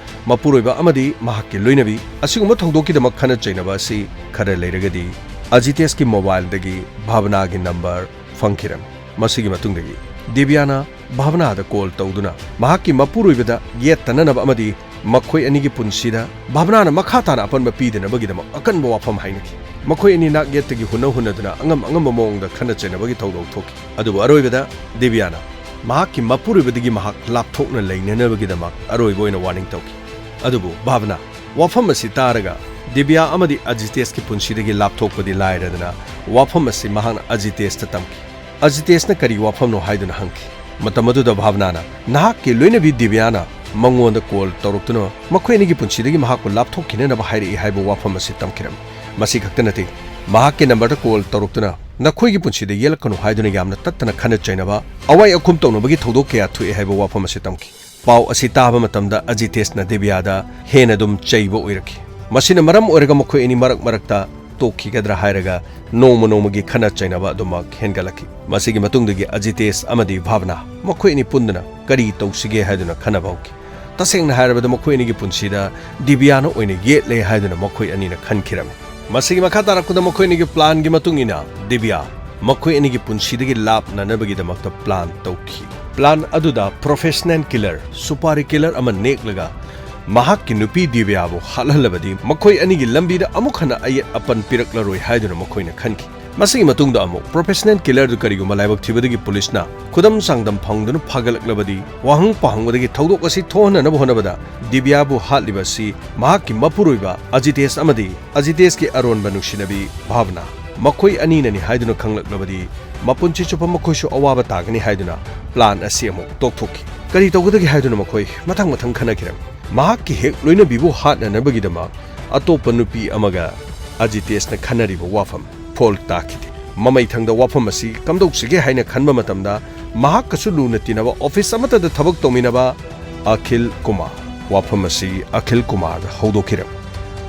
ꯃꯄꯨꯔꯣꯏꯕ ꯑꯃꯗꯤ ꯃꯍꯥꯛꯀꯤ ꯂꯣꯏꯅꯕꯤ ꯑꯁꯤꯒꯨꯝꯕ ꯊꯧꯗꯣꯛꯀꯤꯗꯃꯛ ꯈꯟꯅ ꯆꯩꯅꯕ ꯑꯁꯤ ꯈꯔ ꯂꯩꯔꯒꯗꯤ ꯑꯖꯤꯇꯦꯁꯀꯤ ꯃꯣꯕꯥꯏꯜꯗꯒꯤ ꯚꯥꯕꯅꯥꯒꯤ ꯅꯝꯕꯔ ꯐꯪꯈꯤꯔꯝꯃꯤ꯫ ꯃꯁꯤꯒꯤ ꯃꯇꯨꯡꯗꯒꯤ ꯗꯤꯕ꯭ꯌꯥꯅ ꯚꯥꯕꯅꯥꯗ ꯀꯣꯜ ꯇꯧꯗꯨꯅ ꯃꯍꯥꯛꯀꯤ ꯃꯄꯨꯔꯣꯏꯕꯗ ꯌꯦꯠꯇꯅꯅꯕ ꯑꯃꯗꯤ ꯃꯈꯣꯏ ꯑꯅꯤꯒꯤ ꯄꯨꯟꯁꯤꯗ ꯚꯥꯕꯅꯥꯅ ꯃꯈꯥ ꯇꯥꯅ ꯑꯄꯟꯕ ꯄꯤꯗꯅꯕꯒꯤꯗꯃꯛ ꯑꯀꯟꯕ ꯋꯥꯐꯝ ꯍꯥꯏꯅꯈꯤ꯫ ꯃꯈꯣꯏ ꯑꯅꯤ ꯅꯥꯛ ꯌꯦꯠꯇꯒꯤ ꯍꯨꯟꯅ ꯍꯨꯟꯅꯗꯨꯅ ꯑꯉꯝ ꯑꯉꯝꯕ ꯃꯑꯣꯡꯗ ꯈꯟꯅ ꯆꯩꯅꯕꯒꯤ ꯊꯧꯗꯣꯛ ꯊꯣꯛꯈꯤ꯫ ꯑꯗꯨꯕꯨ ꯑꯔꯣꯏꯕꯗ ꯗꯤꯕ꯭ꯌꯥꯅ ꯃꯍꯥꯛꯀꯤ ꯃꯄꯨꯔꯣꯏꯕꯗꯒꯤ ꯃꯍꯥꯛ ꯂꯥꯞꯊꯣꯛꯅ ꯂꯩꯅꯅꯕꯒꯤꯗꯃꯛ ꯑꯔꯣꯏꯕ ꯑꯣꯏꯅ ꯋꯥꯔꯅꯤꯡ ꯇꯧꯈꯤ꯫ ꯑꯗꯨꯕꯨ ꯚꯥꯕꯅꯥ ꯋꯥꯐꯝ ꯑꯁꯤ ꯇꯥꯔꯒ ꯗꯤꯕ꯭ꯌꯥ ꯑꯃꯗꯤ ꯑꯖꯤꯇꯦꯁꯀꯤ ꯄꯨꯟꯁꯤꯗꯒꯤ ꯂꯥꯞꯊꯣꯛꯄꯗꯤ ꯂꯥꯏꯔꯗꯅ ꯋꯥꯐꯝ ꯑꯁꯤ ꯃꯍꯥꯛꯅ ꯑꯖꯤꯇꯦꯁꯇ ꯇꯝꯈꯤ꯫ ꯑꯖꯤꯇꯦꯁꯅ ꯀꯔꯤ ꯋꯥꯐꯝꯅꯣ ꯍꯥꯏꯗꯨꯅ ꯍꯪꯈꯤ꯫ ꯃꯇꯝ ꯑꯗꯨꯗ ꯚꯥꯕꯅꯥꯅ ꯅꯍꯥꯛꯀꯤ ꯂꯣꯏꯅꯕꯤ ꯗꯤꯕ꯭ꯌꯥꯅ ꯃꯉꯣꯟꯗ ꯀꯣꯜ ꯇꯧꯔꯛꯇꯨꯅ ꯃꯈꯣꯏ ꯑꯅꯤꯒꯤ ꯄꯨꯟꯁꯤꯗꯒꯤ ꯃꯍꯥꯛꯄꯨ ꯂꯥꯞꯊꯣꯛꯈꯤꯅꯅꯕ ꯍꯥꯏꯔꯛꯏ ꯍꯥꯏꯕ ꯋꯥꯐꯝ ꯑꯁꯤ ꯇꯝꯈꯤꯔꯝꯃꯤ꯫ ꯃꯁꯤ ꯈꯛꯇ ꯅꯠꯇꯦ, ꯃꯍꯥꯛꯀꯤ ꯅꯝꯕꯔꯗ ꯀꯣꯜ ꯇꯧꯔꯛꯇꯨꯅ ꯅꯈꯣꯏꯒꯤ ꯄꯨꯟꯁꯤꯗ ꯌꯦꯜꯂꯛꯀꯅꯨ ꯍꯥꯏꯗꯨꯅ ꯌꯥꯝꯅ ꯇꯠꯇꯅ ꯈꯟꯅ ꯆꯩꯅꯕ, ꯑꯋꯥꯏ ꯑꯈꯨꯝ ꯇꯧꯅꯕꯒꯤ ꯊꯧꯗꯣꯛ ꯀꯌꯥ ꯊꯣꯛꯑꯦ ꯍꯥꯏꯕ ꯋꯥꯐꯝ ꯑꯁꯤ ꯇꯝꯈꯤ꯫ ꯄꯥꯎ ꯑꯁꯤ ꯇꯥꯕ ꯃꯇꯝꯗ ꯑꯖꯤꯇꯦꯁꯅ ꯗꯤꯕ꯭ꯌꯥꯗ ꯍꯦꯟꯅ ꯑꯗꯨꯝ ꯆꯩꯕ ꯑꯣꯏꯔꯛꯈꯤ꯫ ꯃꯁꯤꯅ ꯃꯔꯝ ꯑꯣꯏꯔꯒ ꯃꯈꯣꯏ ꯑꯅꯤ ꯃꯔꯛ ꯃꯔꯛꯇ ꯇꯣꯛꯈꯤꯒꯗ꯭ꯔꯥ ꯍꯥꯏꯔꯒ ꯅꯣꯡꯃ ꯅꯣꯡꯃꯒꯤ ꯈꯟꯅ ꯆꯩꯅꯕ ꯑꯗꯨꯃꯛ ꯍꯦꯟꯒꯠꯂꯛꯈꯤ꯫ ꯃꯁꯤꯒꯤ ꯃꯇꯨꯡꯗꯒꯤ ꯑꯖꯤꯇꯦꯁ ꯑꯃꯗꯤ ꯚꯥꯕꯅꯥ ꯃꯈꯣꯏ ꯑꯅꯤ ꯄꯨꯟꯗꯨꯅ ꯀꯔꯤ ꯇꯧꯁꯤꯒꯦ ꯍꯥꯏꯗꯨꯅ ꯈꯟꯅꯕ ꯍꯧꯈꯤ꯫ ꯇꯁꯦꯡꯅ ꯍꯥꯏꯔꯕꯗ ꯃꯈꯣꯏ ꯑꯅꯤꯒꯤ ꯄꯨꯟꯁꯤꯗ ꯗꯤꯕ꯭ꯌꯥꯅ ꯑꯣꯏꯅ ꯌꯦꯠꯂꯦ ꯍꯥꯏꯗꯨꯅ ꯃꯈꯣꯏ ꯑꯅꯤꯅ ꯈꯟꯈꯤꯔꯝꯃꯤ꯫ ꯃꯁꯤꯒꯤ ꯃꯈꯥ ꯇꯥꯔꯛꯄꯗ ꯃꯈꯣꯏ ꯑꯅꯤꯒꯤ ꯄ꯭ꯂꯥꯟꯒꯤ ꯃꯇꯨꯡ ꯏꯟꯅ ꯗꯤꯕ꯭ꯌꯥ ꯃꯈꯣꯏ ꯑꯅꯤꯒꯤ ꯄꯨꯟꯁꯤꯗꯒꯤ ꯂꯥꯞꯅꯅꯕꯒꯤꯗꯃꯛꯇ ꯄ꯭ꯂꯥꯟ ꯇꯧꯈꯤ꯫ ꯄ꯭ꯂꯥꯟ ꯑꯗꯨꯗ ꯄ꯭ꯔꯣꯐꯦꯁꯅꯦꯜ ꯀꯤꯂꯔ, ꯁꯨꯄꯥꯔꯤ ꯀꯤꯂꯔ ꯑꯃ ꯅꯦꯛꯂꯒ ꯃꯍꯥꯛꯀꯤ ꯅꯨꯄꯤ ꯗꯤꯕ꯭ꯌꯥꯕꯨ ꯍꯥꯠꯍꯜꯂꯕꯗꯤ ꯃꯈꯣꯏ ꯑꯅꯤꯒꯤ ꯂꯝꯕꯤꯗ ꯑꯃꯨꯛ ꯍꯟꯅ ꯑꯌꯦꯠ ꯑꯄꯟ ꯄꯤꯔꯛꯂꯔꯣꯏ ꯍꯥꯏꯗꯨꯅ ꯃꯈꯣꯏꯅ ꯈꯟꯈꯤ꯫ ꯃꯁꯤꯒꯤ ꯃꯇꯨꯡꯗ ꯑꯃꯨꯛ ꯄ꯭ꯔꯣꯐꯦꯁꯅꯦꯜ ꯀꯤꯂꯔꯗꯨ ꯀꯔꯤꯒꯨꯝꯕ ꯂꯥꯏꯕꯛ ꯊꯤꯕꯗꯒꯤ ꯄꯨꯂꯤꯁꯅ ꯈꯨꯗꯝ ꯆꯥꯡꯗꯝ ꯐꯪꯗꯨꯅ ꯐꯥꯒꯠꯂꯛꯂꯕꯗꯤ ꯋꯥꯍꯪ ꯄꯥꯍꯪꯕꯗꯒꯤ ꯊꯧꯗꯣꯛ ꯑꯁꯤ ꯊꯣꯛꯍꯟꯅꯅꯕ ꯍꯣꯠꯅꯕꯗ ꯗꯤꯕ꯭ꯌꯥꯕꯨ ꯍꯥꯠꯂꯤꯕ ꯑꯁꯤ ꯃꯍꯥꯛꯀꯤ ꯃꯄꯨꯔꯣꯏꯕ ꯑꯖꯤꯇꯦꯁ ꯑꯃꯗꯤ ꯑꯖꯤꯇꯦꯁꯀꯤ ꯑꯔꯣꯟꯕ ꯅꯨꯡꯁꯤꯅꯕꯤ ꯚꯥꯕꯅꯥ ꯃꯈꯣꯏ ꯑꯅꯤꯅꯅꯤ ꯍꯥꯏꯗꯨꯅ ꯈꯪꯂꯛꯂꯕꯗꯤ ꯃꯄꯨꯟꯁꯤ ꯆꯨꯞꯄ ꯃꯈꯣꯏꯁꯨ ꯑꯋꯥꯕ ꯇꯥꯒꯅꯤ ꯍꯥꯏꯗꯨꯅ ꯄ꯭ꯂꯥꯟ ꯑꯁꯤ ꯑꯃꯨꯛ ꯇꯣꯛꯊꯣꯛꯈꯤ꯫ ꯀꯔꯤ ꯇꯧꯒꯗꯒꯦ ꯍꯥꯏꯗꯨꯅ ꯃꯈꯣꯏ ꯃꯊꯪ ꯃꯊꯪ ꯈꯟꯅꯈꯤꯔꯝꯃꯤ꯫ ꯃꯍꯥꯛꯀꯤ ꯍꯦꯛ ꯂꯣꯏꯅꯕꯤꯕꯨ ꯍꯥꯠꯅꯅꯕꯒꯤꯗꯃꯛ ꯑꯇꯣꯞꯄ ꯅꯨꯄꯤ ꯑꯃꯒ ꯑꯖꯤꯇꯦꯁꯅ ꯈꯟꯅꯔꯤꯕ ꯋꯥꯐꯝ ꯐꯣꯜ ꯇꯥꯈꯤꯗꯦ꯫ ꯃꯃꯩꯊꯪꯗ ꯋꯥꯐꯝ ꯑꯁꯤ ꯀꯝꯗꯧꯁꯤꯒꯦ ꯍꯥꯏꯅ ꯈꯟꯕ ꯃꯇꯝꯗ, ꯃꯍꯥꯛꯀꯁꯨ ꯂꯨꯅ ꯇꯤꯟꯅꯕ ꯑꯣꯐꯤꯁ ꯑꯃꯠꯇꯗ ꯊꯕꯛ ꯇꯧꯃꯤꯟꯅꯕ ꯑꯈꯤꯜ ꯀꯨꯃꯥꯔ, ꯋꯥꯐꯝ ꯑꯁꯤ ꯑꯈꯤꯜ ꯀꯨꯃꯥꯔꯗ ꯍꯧꯗꯣꯛꯈꯤꯔꯝꯃꯤ꯫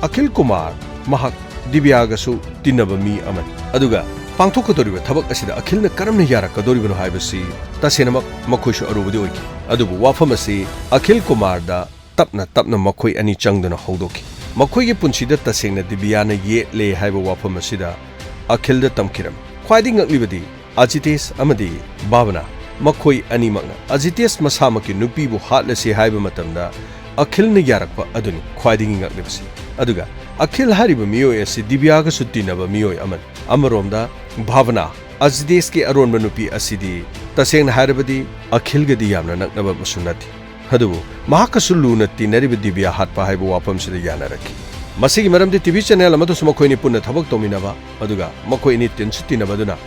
ꯑꯈꯤꯜ ꯀꯨꯃꯥꯔ ꯃꯍꯥꯛ ꯗꯤꯕ꯭ꯌꯥꯒꯁꯨ ꯇꯤꯟꯅꯕ ꯃꯤ ꯑꯃꯅꯤ꯫ ꯑꯗꯨꯒ ꯄꯥꯡꯊꯣꯛꯀꯗꯧꯔꯤꯕ ꯊꯕꯛ ꯑꯁꯤꯗ ꯑꯈꯤꯜꯅ ꯀꯔꯝꯅ ꯌꯥꯔꯛꯀꯗꯧꯔꯤꯕꯅꯣ ꯍꯥꯏꯕꯁꯤ ꯇꯁꯦꯡꯅꯃꯛ ꯃꯈꯣꯏꯁꯨ ꯑꯔꯨꯕꯗꯤ ꯑꯣꯏꯈꯤ꯫ ꯑꯗꯨꯕꯨ ꯋꯥꯐꯝ ꯑꯁꯤ ꯑꯈꯤꯜ ꯀꯨꯃꯥꯔꯗ ꯇꯞꯅ ꯇꯞꯅ ꯃꯈꯣꯏ ꯑꯅꯤ ꯆꯪꯗꯨꯅ ꯍꯧꯗꯣꯛꯈꯤ꯫ ꯃꯈꯣꯏꯒꯤ ꯄꯨꯟꯁꯤꯗ ꯇꯁꯦꯡꯅ ꯗꯤꯕ꯭ꯌꯥꯅ ꯌꯦꯠꯂꯦ ꯍꯥꯏꯕ ꯋꯥꯐꯝ ꯑꯁꯤꯗ ꯑꯈꯤꯜꯗ ꯇꯝꯈꯤꯔꯝꯃꯤ꯫ ꯈ꯭ꯋꯥꯏꯗꯒꯤ ꯉꯛꯂꯤꯕꯗꯤ, ꯑꯖꯤꯇꯦꯁ ꯑꯃꯗꯤ ꯚꯥꯕꯅꯥ, ꯃꯈꯣꯏ ꯑꯅꯤꯃꯛꯅ ꯑꯖꯤꯇꯦꯁ ꯃꯁꯥꯃꯛꯀꯤ ꯅꯨꯄꯤꯕꯨ ꯍꯥꯠꯂꯁꯤ ꯍꯥꯏꯕ ꯃꯇꯝꯗ ꯑꯈꯤꯜꯅ ꯌꯥꯔꯛꯄ ꯑꯗꯨꯅꯤ ꯈ꯭ꯋꯥꯏꯗꯒꯤ ꯉꯛꯂꯤꯕꯁꯤ꯫ ꯑꯗꯨꯒ ꯑꯈꯤꯜ ꯍꯥꯏꯔꯤꯕ ꯃꯤꯑꯣꯏ ꯑꯁꯤ ꯗꯤꯕ꯭ꯌꯥꯒꯁꯨ ꯇꯤꯟꯅꯕ ꯃꯤꯑꯣꯏ ꯑꯃꯅꯤ꯫ ꯑꯃꯔꯣꯝꯗ, ꯚꯥꯕꯅꯥ, ꯑꯖꯤꯇꯦꯁꯀꯤ ꯑꯔꯣꯟꯕ ꯅꯨꯄꯤ ꯑꯁꯤꯗꯤ ꯇꯁꯦꯡꯅ ꯍꯥꯏꯔꯕꯗꯤ ꯑꯈꯤꯜꯒꯗꯤ ꯌꯥꯝꯅ ꯅꯛꯅꯕ ꯑꯃꯁꯨ ꯅꯠꯇꯦ꯫ ꯑꯗꯨꯕꯨ ꯃꯍꯥꯛꯀꯁꯨ ꯂꯨꯅ ꯇꯤꯟꯅꯔꯤꯕ ꯗꯤꯕ꯭ꯌꯥ ꯍꯥꯠꯄ ꯍꯥꯏꯕ ꯋꯥꯐꯝꯁꯤꯗ ꯌꯥꯅꯔꯛꯈꯤ꯫ ꯃꯁꯤꯒꯤ ꯃꯔꯝꯗꯤ ꯇꯤ ꯚꯤ ꯆꯦꯅꯦꯜ ꯑꯃꯗꯁꯨ ꯃꯈꯣꯏ ꯑꯅꯤ ꯄꯨꯟꯅ ꯊꯕꯛ ꯇꯧꯃꯤꯟꯅꯕ, ꯑꯗꯨꯒ ꯃꯈꯣꯏ ꯑꯅꯤ ꯇꯤꯟꯁꯨ ꯇꯤꯟꯅꯕꯗꯨꯅ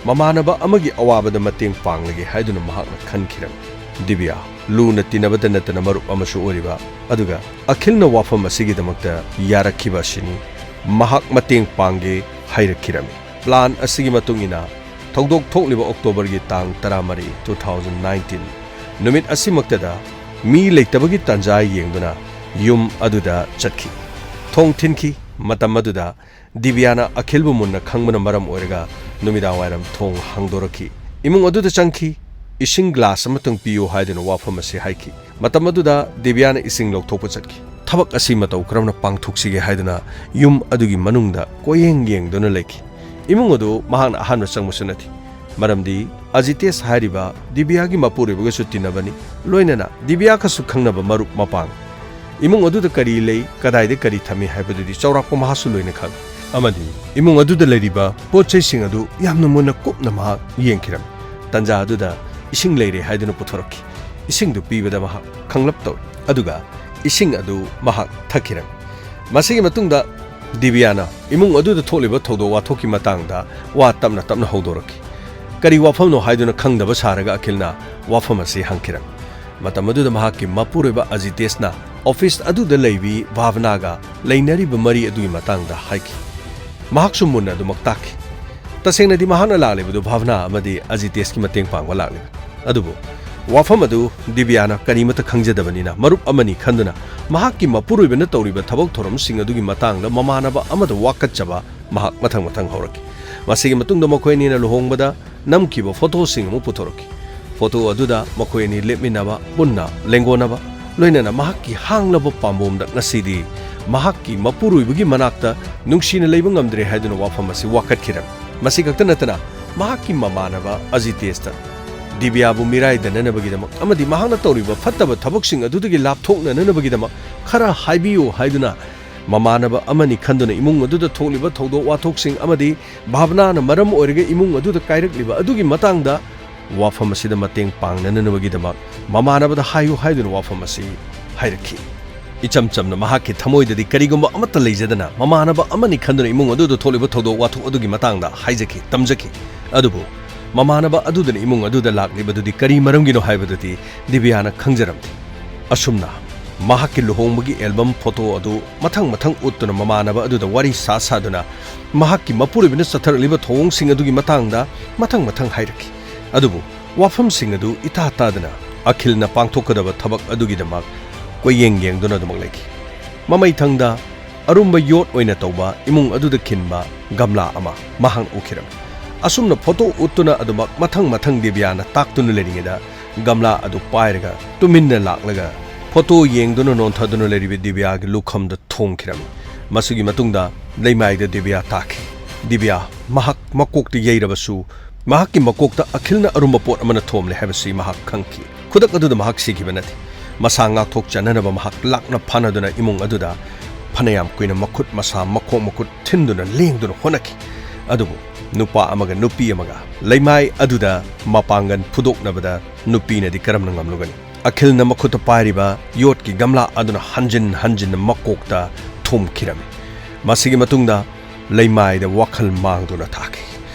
ꯃꯃꯥꯟꯅꯕ ꯑꯃꯒꯤ ꯑꯋꯥꯕꯗ ꯃꯇꯦꯡ ꯄꯥꯡꯂꯒꯦ ꯍꯥꯏꯗꯨꯅ ꯃꯍꯥꯛꯅ ꯈꯟꯈꯤꯔꯝꯃꯤ꯫ ꯗꯤꯕ꯭ꯌꯥ ꯂꯨꯅ ꯇꯤꯟꯅꯕꯗ ꯅꯠꯇꯅ ꯃꯔꯨꯞ ꯑꯃꯁꯨ ꯑꯣꯏꯔꯤꯕ, ꯑꯗꯨꯒ ꯑꯈꯤꯜꯅ ꯋꯥꯐꯝ ꯑꯁꯤꯒꯤꯗꯃꯛꯇ ꯌꯥꯔꯛꯈꯤꯕ ꯑꯁꯤꯅꯤ꯫ ꯃꯍꯥꯛ ꯃꯇꯦꯡ ꯄꯥꯡꯒꯦ ꯍꯥꯏꯔꯛꯈꯤꯔꯝꯃꯤ꯫ ꯄ꯭ꯂꯥꯟ ꯑꯁꯤꯒꯤ ꯃꯇꯨꯡ ꯏꯟꯅ, ꯊꯧꯗꯣꯛ ꯊꯣꯛꯂꯤꯕ ꯑꯣꯛꯇꯣꯕꯔꯒꯤ ꯇꯥꯡ ꯇꯔꯥꯃꯔꯤ, two thousand nineteen ꯅꯨꯃꯤꯠ ꯑꯁꯤꯃꯛꯇꯗ ꯃꯤ ꯂꯩꯇꯕꯒꯤ ꯇꯥꯟꯖꯥ ꯌꯦꯡꯗꯨꯅ ꯌꯨꯝ ꯑꯗꯨꯗ ꯆꯠꯈꯤ꯫ ꯊꯣꯡ ꯊꯤꯟꯈꯤ꯫ ꯃꯇꯝ ꯑꯗꯨꯗ ꯗꯤꯕ꯭ꯌꯥꯅ ꯑꯈꯤꯜꯕꯨ ꯃꯨꯟꯅ ꯈꯪꯕꯅ ꯃꯔꯝ ꯑꯣꯏꯔꯒ ꯅꯨꯃꯤꯗꯥꯡꯋꯥꯏꯔꯝ ꯊꯣꯡ ꯍꯥꯡꯗꯣꯔꯛꯈꯤ꯫ ꯏꯃꯨꯡ ꯑꯗꯨꯗ ꯆꯪꯈꯤ꯫ "ꯏꯁꯤꯡ ꯒ꯭ꯂꯥꯁ ꯑꯃꯇꯪ ꯄꯤꯌꯨ" ꯍꯥꯏꯗꯨꯅ ꯋꯥꯐꯝ ꯑꯁꯤ ꯍꯥꯏꯈꯤ꯫ ꯃꯇꯝ ꯑꯗꯨꯗ ꯗꯤꯕ꯭ꯌꯥꯅ ꯏꯁꯤꯡ ꯂꯧꯊꯣꯛꯄ ꯆꯠꯈꯤ꯫ ꯊꯕꯛ ꯑꯁꯤ ꯃꯇꯧ ꯀꯔꯝꯅ ꯄꯥꯡꯊꯣꯛꯁꯤꯒꯦ ꯍꯥꯏꯗꯨꯅ ꯌꯨꯝ ꯑꯗꯨꯒꯤ ꯃꯅꯨꯡꯗ ꯀꯣꯏꯌꯦꯡ ꯌꯦꯡꯗꯨꯅ ꯂꯩꯈꯤ꯫ ꯏꯃꯨꯡ ꯑꯗꯨ ꯃꯍꯥꯛꯅ ꯑꯍꯥꯟꯕ ꯆꯪꯕꯁꯨ ꯅꯠꯇꯦ, ꯃꯔꯝꯗꯤ ꯑꯖꯤꯇꯦꯁ ꯍꯥꯏꯔꯤꯕ ꯗꯤꯕ꯭ꯌꯥꯒꯤ ꯃꯄꯨꯔꯣꯏꯕꯒꯁꯨ ꯇꯤꯟꯅꯕꯅꯤ, ꯂꯣꯏꯅꯅ ꯗꯤꯕ꯭ꯌꯥꯒꯁꯨ ꯈꯪꯅꯕ ꯃꯔꯨꯞ ꯃꯄꯥꯡ꯫ ꯏꯃꯨꯡ ꯑꯗꯨꯗ ꯀꯔꯤ ꯂꯩ, ꯀꯗꯥꯏꯗ ꯀꯔꯤ ꯊꯝꯃꯤ ꯍꯥꯏꯕꯗꯨꯗꯤ ꯆꯥꯎꯔꯥꯛꯄ ꯃꯍꯥꯛꯁꯨ ꯂꯣꯏꯅ ꯈꯪꯏ, ꯑꯃꯗꯤ ꯏꯃꯨꯡ ꯑꯗꯨꯗ ꯂꯩꯔꯤꯕ ꯄꯣꯠ ꯆꯩꯁꯤꯡ ꯑꯗꯨ ꯌꯥꯝꯅ ꯃꯨꯟꯅ ꯀꯨꯞꯅ ꯃꯍꯥꯛ ꯌꯦꯡꯈꯤꯔꯝꯃꯤ꯫ ꯇꯟꯖꯥ ꯑꯗꯨꯗ ꯏꯁꯤꯡ ꯂꯩꯔꯦ ꯍꯥꯏꯗꯨꯅ ꯄꯨꯊꯣꯔꯛꯈꯤ꯫ ꯏꯁꯤꯡꯗꯨ ꯄꯤꯕꯗ ꯃꯍꯥꯛ ꯈꯪꯂꯞ ꯇꯧꯏ, ꯑꯗꯨꯒ ꯏꯁꯤꯡ ꯑꯗꯨ ꯃꯍꯥꯛ ꯊꯛꯈꯤꯔꯝꯃꯤ꯫ ꯃꯁꯤꯒꯤ ꯃꯇꯨꯡꯗ ꯗꯤꯕ꯭ꯌꯥꯅ ꯏꯃꯨꯡ ꯑꯗꯨꯗ ꯊꯣꯛꯂꯤꯕ ꯊꯧꯗꯣꯛ ꯋꯥꯊꯣꯛꯀꯤ ꯃꯇꯥꯡꯗ ꯋꯥ ꯇꯞꯅ ꯇꯞꯅ ꯍꯧꯗꯣꯔꯛꯈꯤ꯫ ꯀꯔꯤ ꯋꯥꯐꯝꯅꯣ ꯍꯥꯏꯗꯨꯅ ꯈꯪꯗꯕ ꯁꯥꯔꯒ ꯑꯈꯤꯜꯅ ꯋꯥꯐꯝ ꯑꯁꯤ ꯍꯪꯈꯤꯔꯝꯃꯤ꯫ ꯃꯇꯝ ꯑꯗꯨꯗ ꯃꯍꯥꯛꯀꯤ ꯃꯄꯨꯔꯣꯏꯕ ꯑꯖꯤꯇꯦꯁꯅ ꯑꯣꯐꯤꯁ ꯑꯗꯨꯗ ꯂꯩꯕꯤ ꯚꯥꯕꯅꯥꯒ ꯂꯩꯅꯔꯤꯕ ꯃꯔꯤ ꯑꯗꯨꯒꯤ ꯃꯇꯥꯡꯗ ꯍꯥꯏꯈꯤ꯫ ꯃꯍꯥꯛꯁꯨ ꯃꯨꯟꯅ ꯑꯗꯨꯃꯛ ꯇꯥꯛꯈꯤ꯫ ꯇꯁꯦꯡꯅꯗꯤ ꯃꯍꯥꯛꯅ ꯂꯥꯛꯂꯤꯕꯗꯨ ꯚꯥꯕꯅꯥ ꯑꯃꯗꯤ ꯑꯖꯤꯇꯦꯁꯀꯤ ꯃꯇꯦꯡ ꯄꯥꯡꯕ ꯂꯥꯛꯂꯤꯕꯅꯤ꯫ ꯑꯗꯨꯕꯨ ꯋꯥꯐꯝ ꯑꯗꯨ ꯗꯤꯕꯤꯌꯥꯅ ꯀꯔꯤꯃꯠꯇ ꯈꯪꯖꯗꯕꯅꯤꯅ ꯃꯔꯨꯞ ꯑꯃꯅꯤ ꯈꯟꯗꯨꯅ ꯃꯍꯥꯛꯀꯤ ꯃꯄꯨꯔꯣꯏꯕꯅ ꯇꯧꯔꯤꯕ ꯊꯕꯛ ꯊꯧꯔꯝꯁꯤꯡ ꯑꯗꯨꯒꯤ ꯃꯇꯥꯡꯗ ꯃꯃꯥꯟꯅꯕ ꯑꯃꯗ ꯋꯥꯀꯠꯆꯕ ꯃꯍꯥꯛ ꯃꯊꯪ ꯃꯊꯪ ꯍꯧꯔꯛꯈꯤ꯫ ꯃꯁꯤꯒꯤ ꯃꯇꯨꯡꯗ ꯃꯈꯣꯏ ꯑꯅꯤꯅ ꯂꯨꯍꯣꯡꯕꯗ ꯅꯝꯈꯤꯕ ꯐꯣꯇꯣꯁꯤꯡ ꯑꯃꯨꯛ ꯄꯨꯊꯣꯔꯛꯈꯤ꯫ ꯐꯣꯇꯣ ꯑꯗꯨꯗ ꯃꯈꯣꯏ ꯑꯅꯤ ꯂꯦꯞꯃꯤꯟꯅꯕ, ꯄꯨꯟꯅ ꯂꯦꯡꯒꯣꯟꯅꯕ, ꯂꯣꯏꯅꯅ ꯃꯍꯥꯛꯀꯤ ꯍꯥꯡꯂꯕ ꯄꯥꯝꯕꯣꯝꯗ ꯉꯁꯤꯗꯤ ꯃꯍꯥꯛꯀꯤ ꯃꯄꯨꯔꯣꯏꯕꯒꯤ ꯃꯅꯥꯛꯇ ꯅꯨꯡꯁꯤꯅ ꯂꯩꯕ ꯉꯝꯗ꯭ꯔꯦ ꯍꯥꯏꯗꯨꯅ ꯋꯥꯐꯝ ꯑꯁꯤ ꯋꯥꯀꯠꯈꯤꯔꯝꯃꯤ꯫ ꯃꯁꯤ ꯈꯛꯇ ꯅꯠꯇꯅ ꯃꯍꯥꯛꯀꯤ ꯃꯃꯥꯟꯅꯕ ꯑꯖꯤꯇꯦꯁꯇ ꯗꯤꯕꯤꯌꯥꯕꯨ ꯃꯤꯔꯥꯏꯗꯅꯅꯕꯒꯤꯗꯃꯛ ꯑꯃꯗꯤ ꯃꯍꯥꯛꯅ ꯇꯧꯔꯤꯕ ꯐꯠꯇꯕ ꯊꯕꯛꯁꯤꯡ ꯑꯗꯨꯗꯒꯤ ꯂꯥꯞꯊꯣꯛꯅꯅꯕꯒꯤꯗꯃꯛ ꯈꯔ ꯍꯥꯏꯕꯤꯌꯨ ꯍꯥꯏꯗꯨꯅ ꯃꯃꯥꯟꯅꯕ ꯑꯃꯅꯤ ꯈꯟꯗꯨꯅ ꯏꯃꯨꯡ ꯑꯗꯨꯗ ꯊꯣꯛꯂꯤꯕ ꯊꯧꯗꯣꯛ ꯋꯥꯊꯣꯛꯁꯤꯡ ꯑꯃꯗꯤ ꯚꯥꯕꯅꯥꯅ ꯃꯔꯝ ꯑꯣꯏꯔꯒ ꯏꯃꯨꯡ ꯑꯗꯨꯗ ꯀꯥꯏꯔꯛꯂꯤꯕ ꯑꯗꯨꯒꯤ ꯃꯇꯥꯡꯗ ꯋꯥꯐꯝ ꯑꯁꯤꯗ ꯃꯇꯦꯡ ꯄꯥꯡꯅꯅꯕꯒꯤꯗꯃꯛ ꯃꯃꯥꯟꯅꯕꯗ ꯍꯥꯏꯌꯨ ꯍꯥꯏꯗꯨꯅ ꯋꯥꯐꯝ ꯑꯁꯤ ꯍꯥꯏꯔꯛꯈꯤ꯫ ꯏꯆꯝ ꯆꯝꯅ ꯃꯍꯥꯛꯀꯤ ꯊꯃꯣꯏꯗꯗꯤ ꯀꯔꯤꯒꯨꯝꯕ ꯑꯃꯠꯇ ꯂꯩꯖꯗꯅ ꯃꯃꯥꯟꯅꯕ ꯑꯃꯅꯤ ꯈꯟꯗꯨꯅ ꯏꯃꯨꯡ ꯑꯗꯨꯗ ꯊꯣꯛꯂꯤꯕ ꯊꯧꯗꯣꯛ ꯋꯥꯊꯣꯛ ꯑꯗꯨꯒꯤ ꯃꯇꯥꯡꯗ ꯍꯥꯏꯖꯈꯤ, ꯇꯝꯖꯈꯤ꯫ ꯑꯗꯨꯕꯨ ꯃꯃꯥꯟꯅꯕ ꯑꯗꯨꯗꯅ ꯏꯃꯨꯡ ꯑꯗꯨꯗ ꯂꯥꯛꯂꯤꯕꯗꯨꯗꯤ ꯀꯔꯤ ꯃꯔꯝꯒꯤꯅꯣ ꯍꯥꯏꯕꯗꯨꯗꯤ ꯗꯤꯕꯤꯌꯥꯅ ꯈꯪꯖꯔꯝꯗꯦ꯫ ꯑꯁꯨꯝꯅ ꯃꯍꯥꯛꯀꯤ ꯂꯨꯍꯣꯡꯕꯒꯤ ꯑꯦꯜꯕꯝ ꯐꯣꯇꯣ ꯑꯗꯨ ꯃꯊꯪ ꯃꯊꯪ ꯎꯠꯇꯨꯅ ꯃꯃꯥꯟꯅꯕ ꯑꯗꯨꯗ ꯋꯥꯔꯤ ꯁꯥ ꯁꯥꯗꯨꯅ ꯃꯍꯥꯛꯀꯤ ꯃꯄꯨꯔꯣꯏꯕꯅ ꯆꯠꯊꯔꯛꯂꯤꯕ ꯊꯧꯑꯣꯡꯁꯤꯡ ꯑꯗꯨꯒꯤ ꯃꯇꯥꯡꯗ ꯃꯊꯪ ꯃꯊꯪ ꯍꯥꯏꯔꯛꯈꯤ꯫ ꯑꯗꯨꯕꯨ ꯋꯥꯐꯝꯁꯤꯡ ꯑꯗꯨ ꯏꯇꯥ ꯇꯥꯗꯅ ꯑꯈꯤꯜꯅ ꯄꯥꯡꯊꯣꯛꯀꯗꯕ ꯊꯕꯛ ꯑꯗꯨꯒꯤꯗꯃꯛ ꯀꯣꯏꯌꯦꯡ ꯌꯦꯡꯗꯨꯅ ꯑꯗꯨꯃꯛ ꯂꯩꯈꯤ꯫ ꯃꯃꯩꯊꯪꯗ ꯑꯔꯨꯝꯕ ꯌꯣꯠ ꯑꯣꯏꯅ ꯇꯧꯕ ꯏꯃꯨꯡ ꯑꯗꯨꯗ ꯈꯤꯟꯕ ꯒꯝꯂꯥ ꯑꯃ ꯃꯍꯥꯛꯅ ꯎꯈꯤꯔꯝꯃꯤ꯫ ꯑꯁꯨꯝꯅ ꯐꯣꯇꯣ ꯎꯠꯇꯨꯅ ꯑꯗꯨꯃꯛ ꯃꯊꯪ ꯃꯊꯪ ꯗꯤꯕꯤꯌꯥꯅ ꯇꯥꯛꯇꯨꯅ ꯂꯩꯔꯤꯉꯩꯗ ꯒꯝꯂꯥ ꯑꯗꯨ ꯄꯥꯏꯔꯒ ꯇꯨꯃꯤꯟꯅ ꯂꯥꯛꯂꯒ ꯐꯣꯇꯣ ꯌꯦꯡꯗꯨꯅ ꯅꯣꯟꯊꯗꯨꯅ ꯂꯩꯔꯤꯕ ꯗꯤꯕꯤꯌꯥꯒꯤ ꯂꯨꯈꯝꯗ ꯊꯣꯝꯈꯤꯔꯝꯃꯤ꯫ ꯃꯁꯤꯒꯤ ꯃꯇꯨꯡꯗ ꯂꯩꯃꯥꯏꯗ ꯗꯤꯕꯤꯌꯥ ꯇꯥꯈꯤ꯫ ꯗꯤꯕꯤꯌꯥ ꯃꯍꯥꯛ ꯃꯀꯣꯛꯇ ꯌꯩꯔꯕꯁꯨ ꯃꯍꯥꯛꯀꯤ ꯃꯀꯣꯛꯇ ꯑꯈꯤꯜꯅ ꯑꯔꯨꯝꯕ ꯄꯣꯠ ꯑꯃꯅ ꯊꯣꯝꯂꯦ ꯍꯥꯏꯕꯁꯤ ꯃꯍꯥꯛ ꯈꯪꯈꯤ꯫ ꯈꯨꯗꯛ ꯑꯗꯨꯗ ꯃꯍꯥꯛ ꯁꯤꯈꯤꯕ ꯅꯠꯇꯦ꯫ ꯃꯁꯥ ꯉꯥꯛꯊꯣꯛꯆꯅꯅꯕ ꯃꯍꯥꯛ ꯂꯥꯛꯅ ꯐꯥꯅꯗꯨꯅ ꯏꯃꯨꯡ ꯑꯗꯨꯗ ꯐꯅꯌꯥꯝ ꯀꯨꯏꯅ ꯃꯈꯨꯠ ꯃꯁꯥ ꯃꯈꯣꯡ ꯃꯈꯨꯠ ꯊꯤꯟꯗꯨꯅ ꯂꯦꯡꯗꯨꯅ ꯍꯣꯠꯅꯈꯤ꯫ ꯑꯗꯨꯕꯨ ꯅꯨꯄꯥ ꯑꯃꯒ ꯅꯨꯄꯤ ꯑꯃꯒ ꯂꯩꯃꯥꯏ ꯑꯗꯨꯗ ꯃꯄꯥꯡꯒꯜ ꯐꯨꯗꯣꯛꯅꯕꯗ ꯅꯨꯄꯤꯅꯗꯤ ꯀꯔꯝꯅ ꯉꯝꯂꯨꯒꯅꯤ? ꯑꯈꯤꯜꯅ ꯃꯈꯨꯠꯇ ꯄꯥꯏꯔꯤꯕ ꯌꯣꯠꯀꯤ ꯒꯝꯂꯥ ꯑꯗꯨꯅ ꯍꯟꯖꯤꯟ ꯍꯟꯖꯤꯟꯅ ꯃꯀꯣꯛꯇ ꯊꯣꯝꯈꯤꯔꯝꯃꯤ꯫ ꯃꯁꯤꯒꯤ ꯃꯇꯨꯡꯗ ꯂꯩꯃꯥꯏꯗ ꯋꯥꯈꯜ ꯃꯥꯡꯗꯨꯅ ꯊꯥꯈꯤ꯫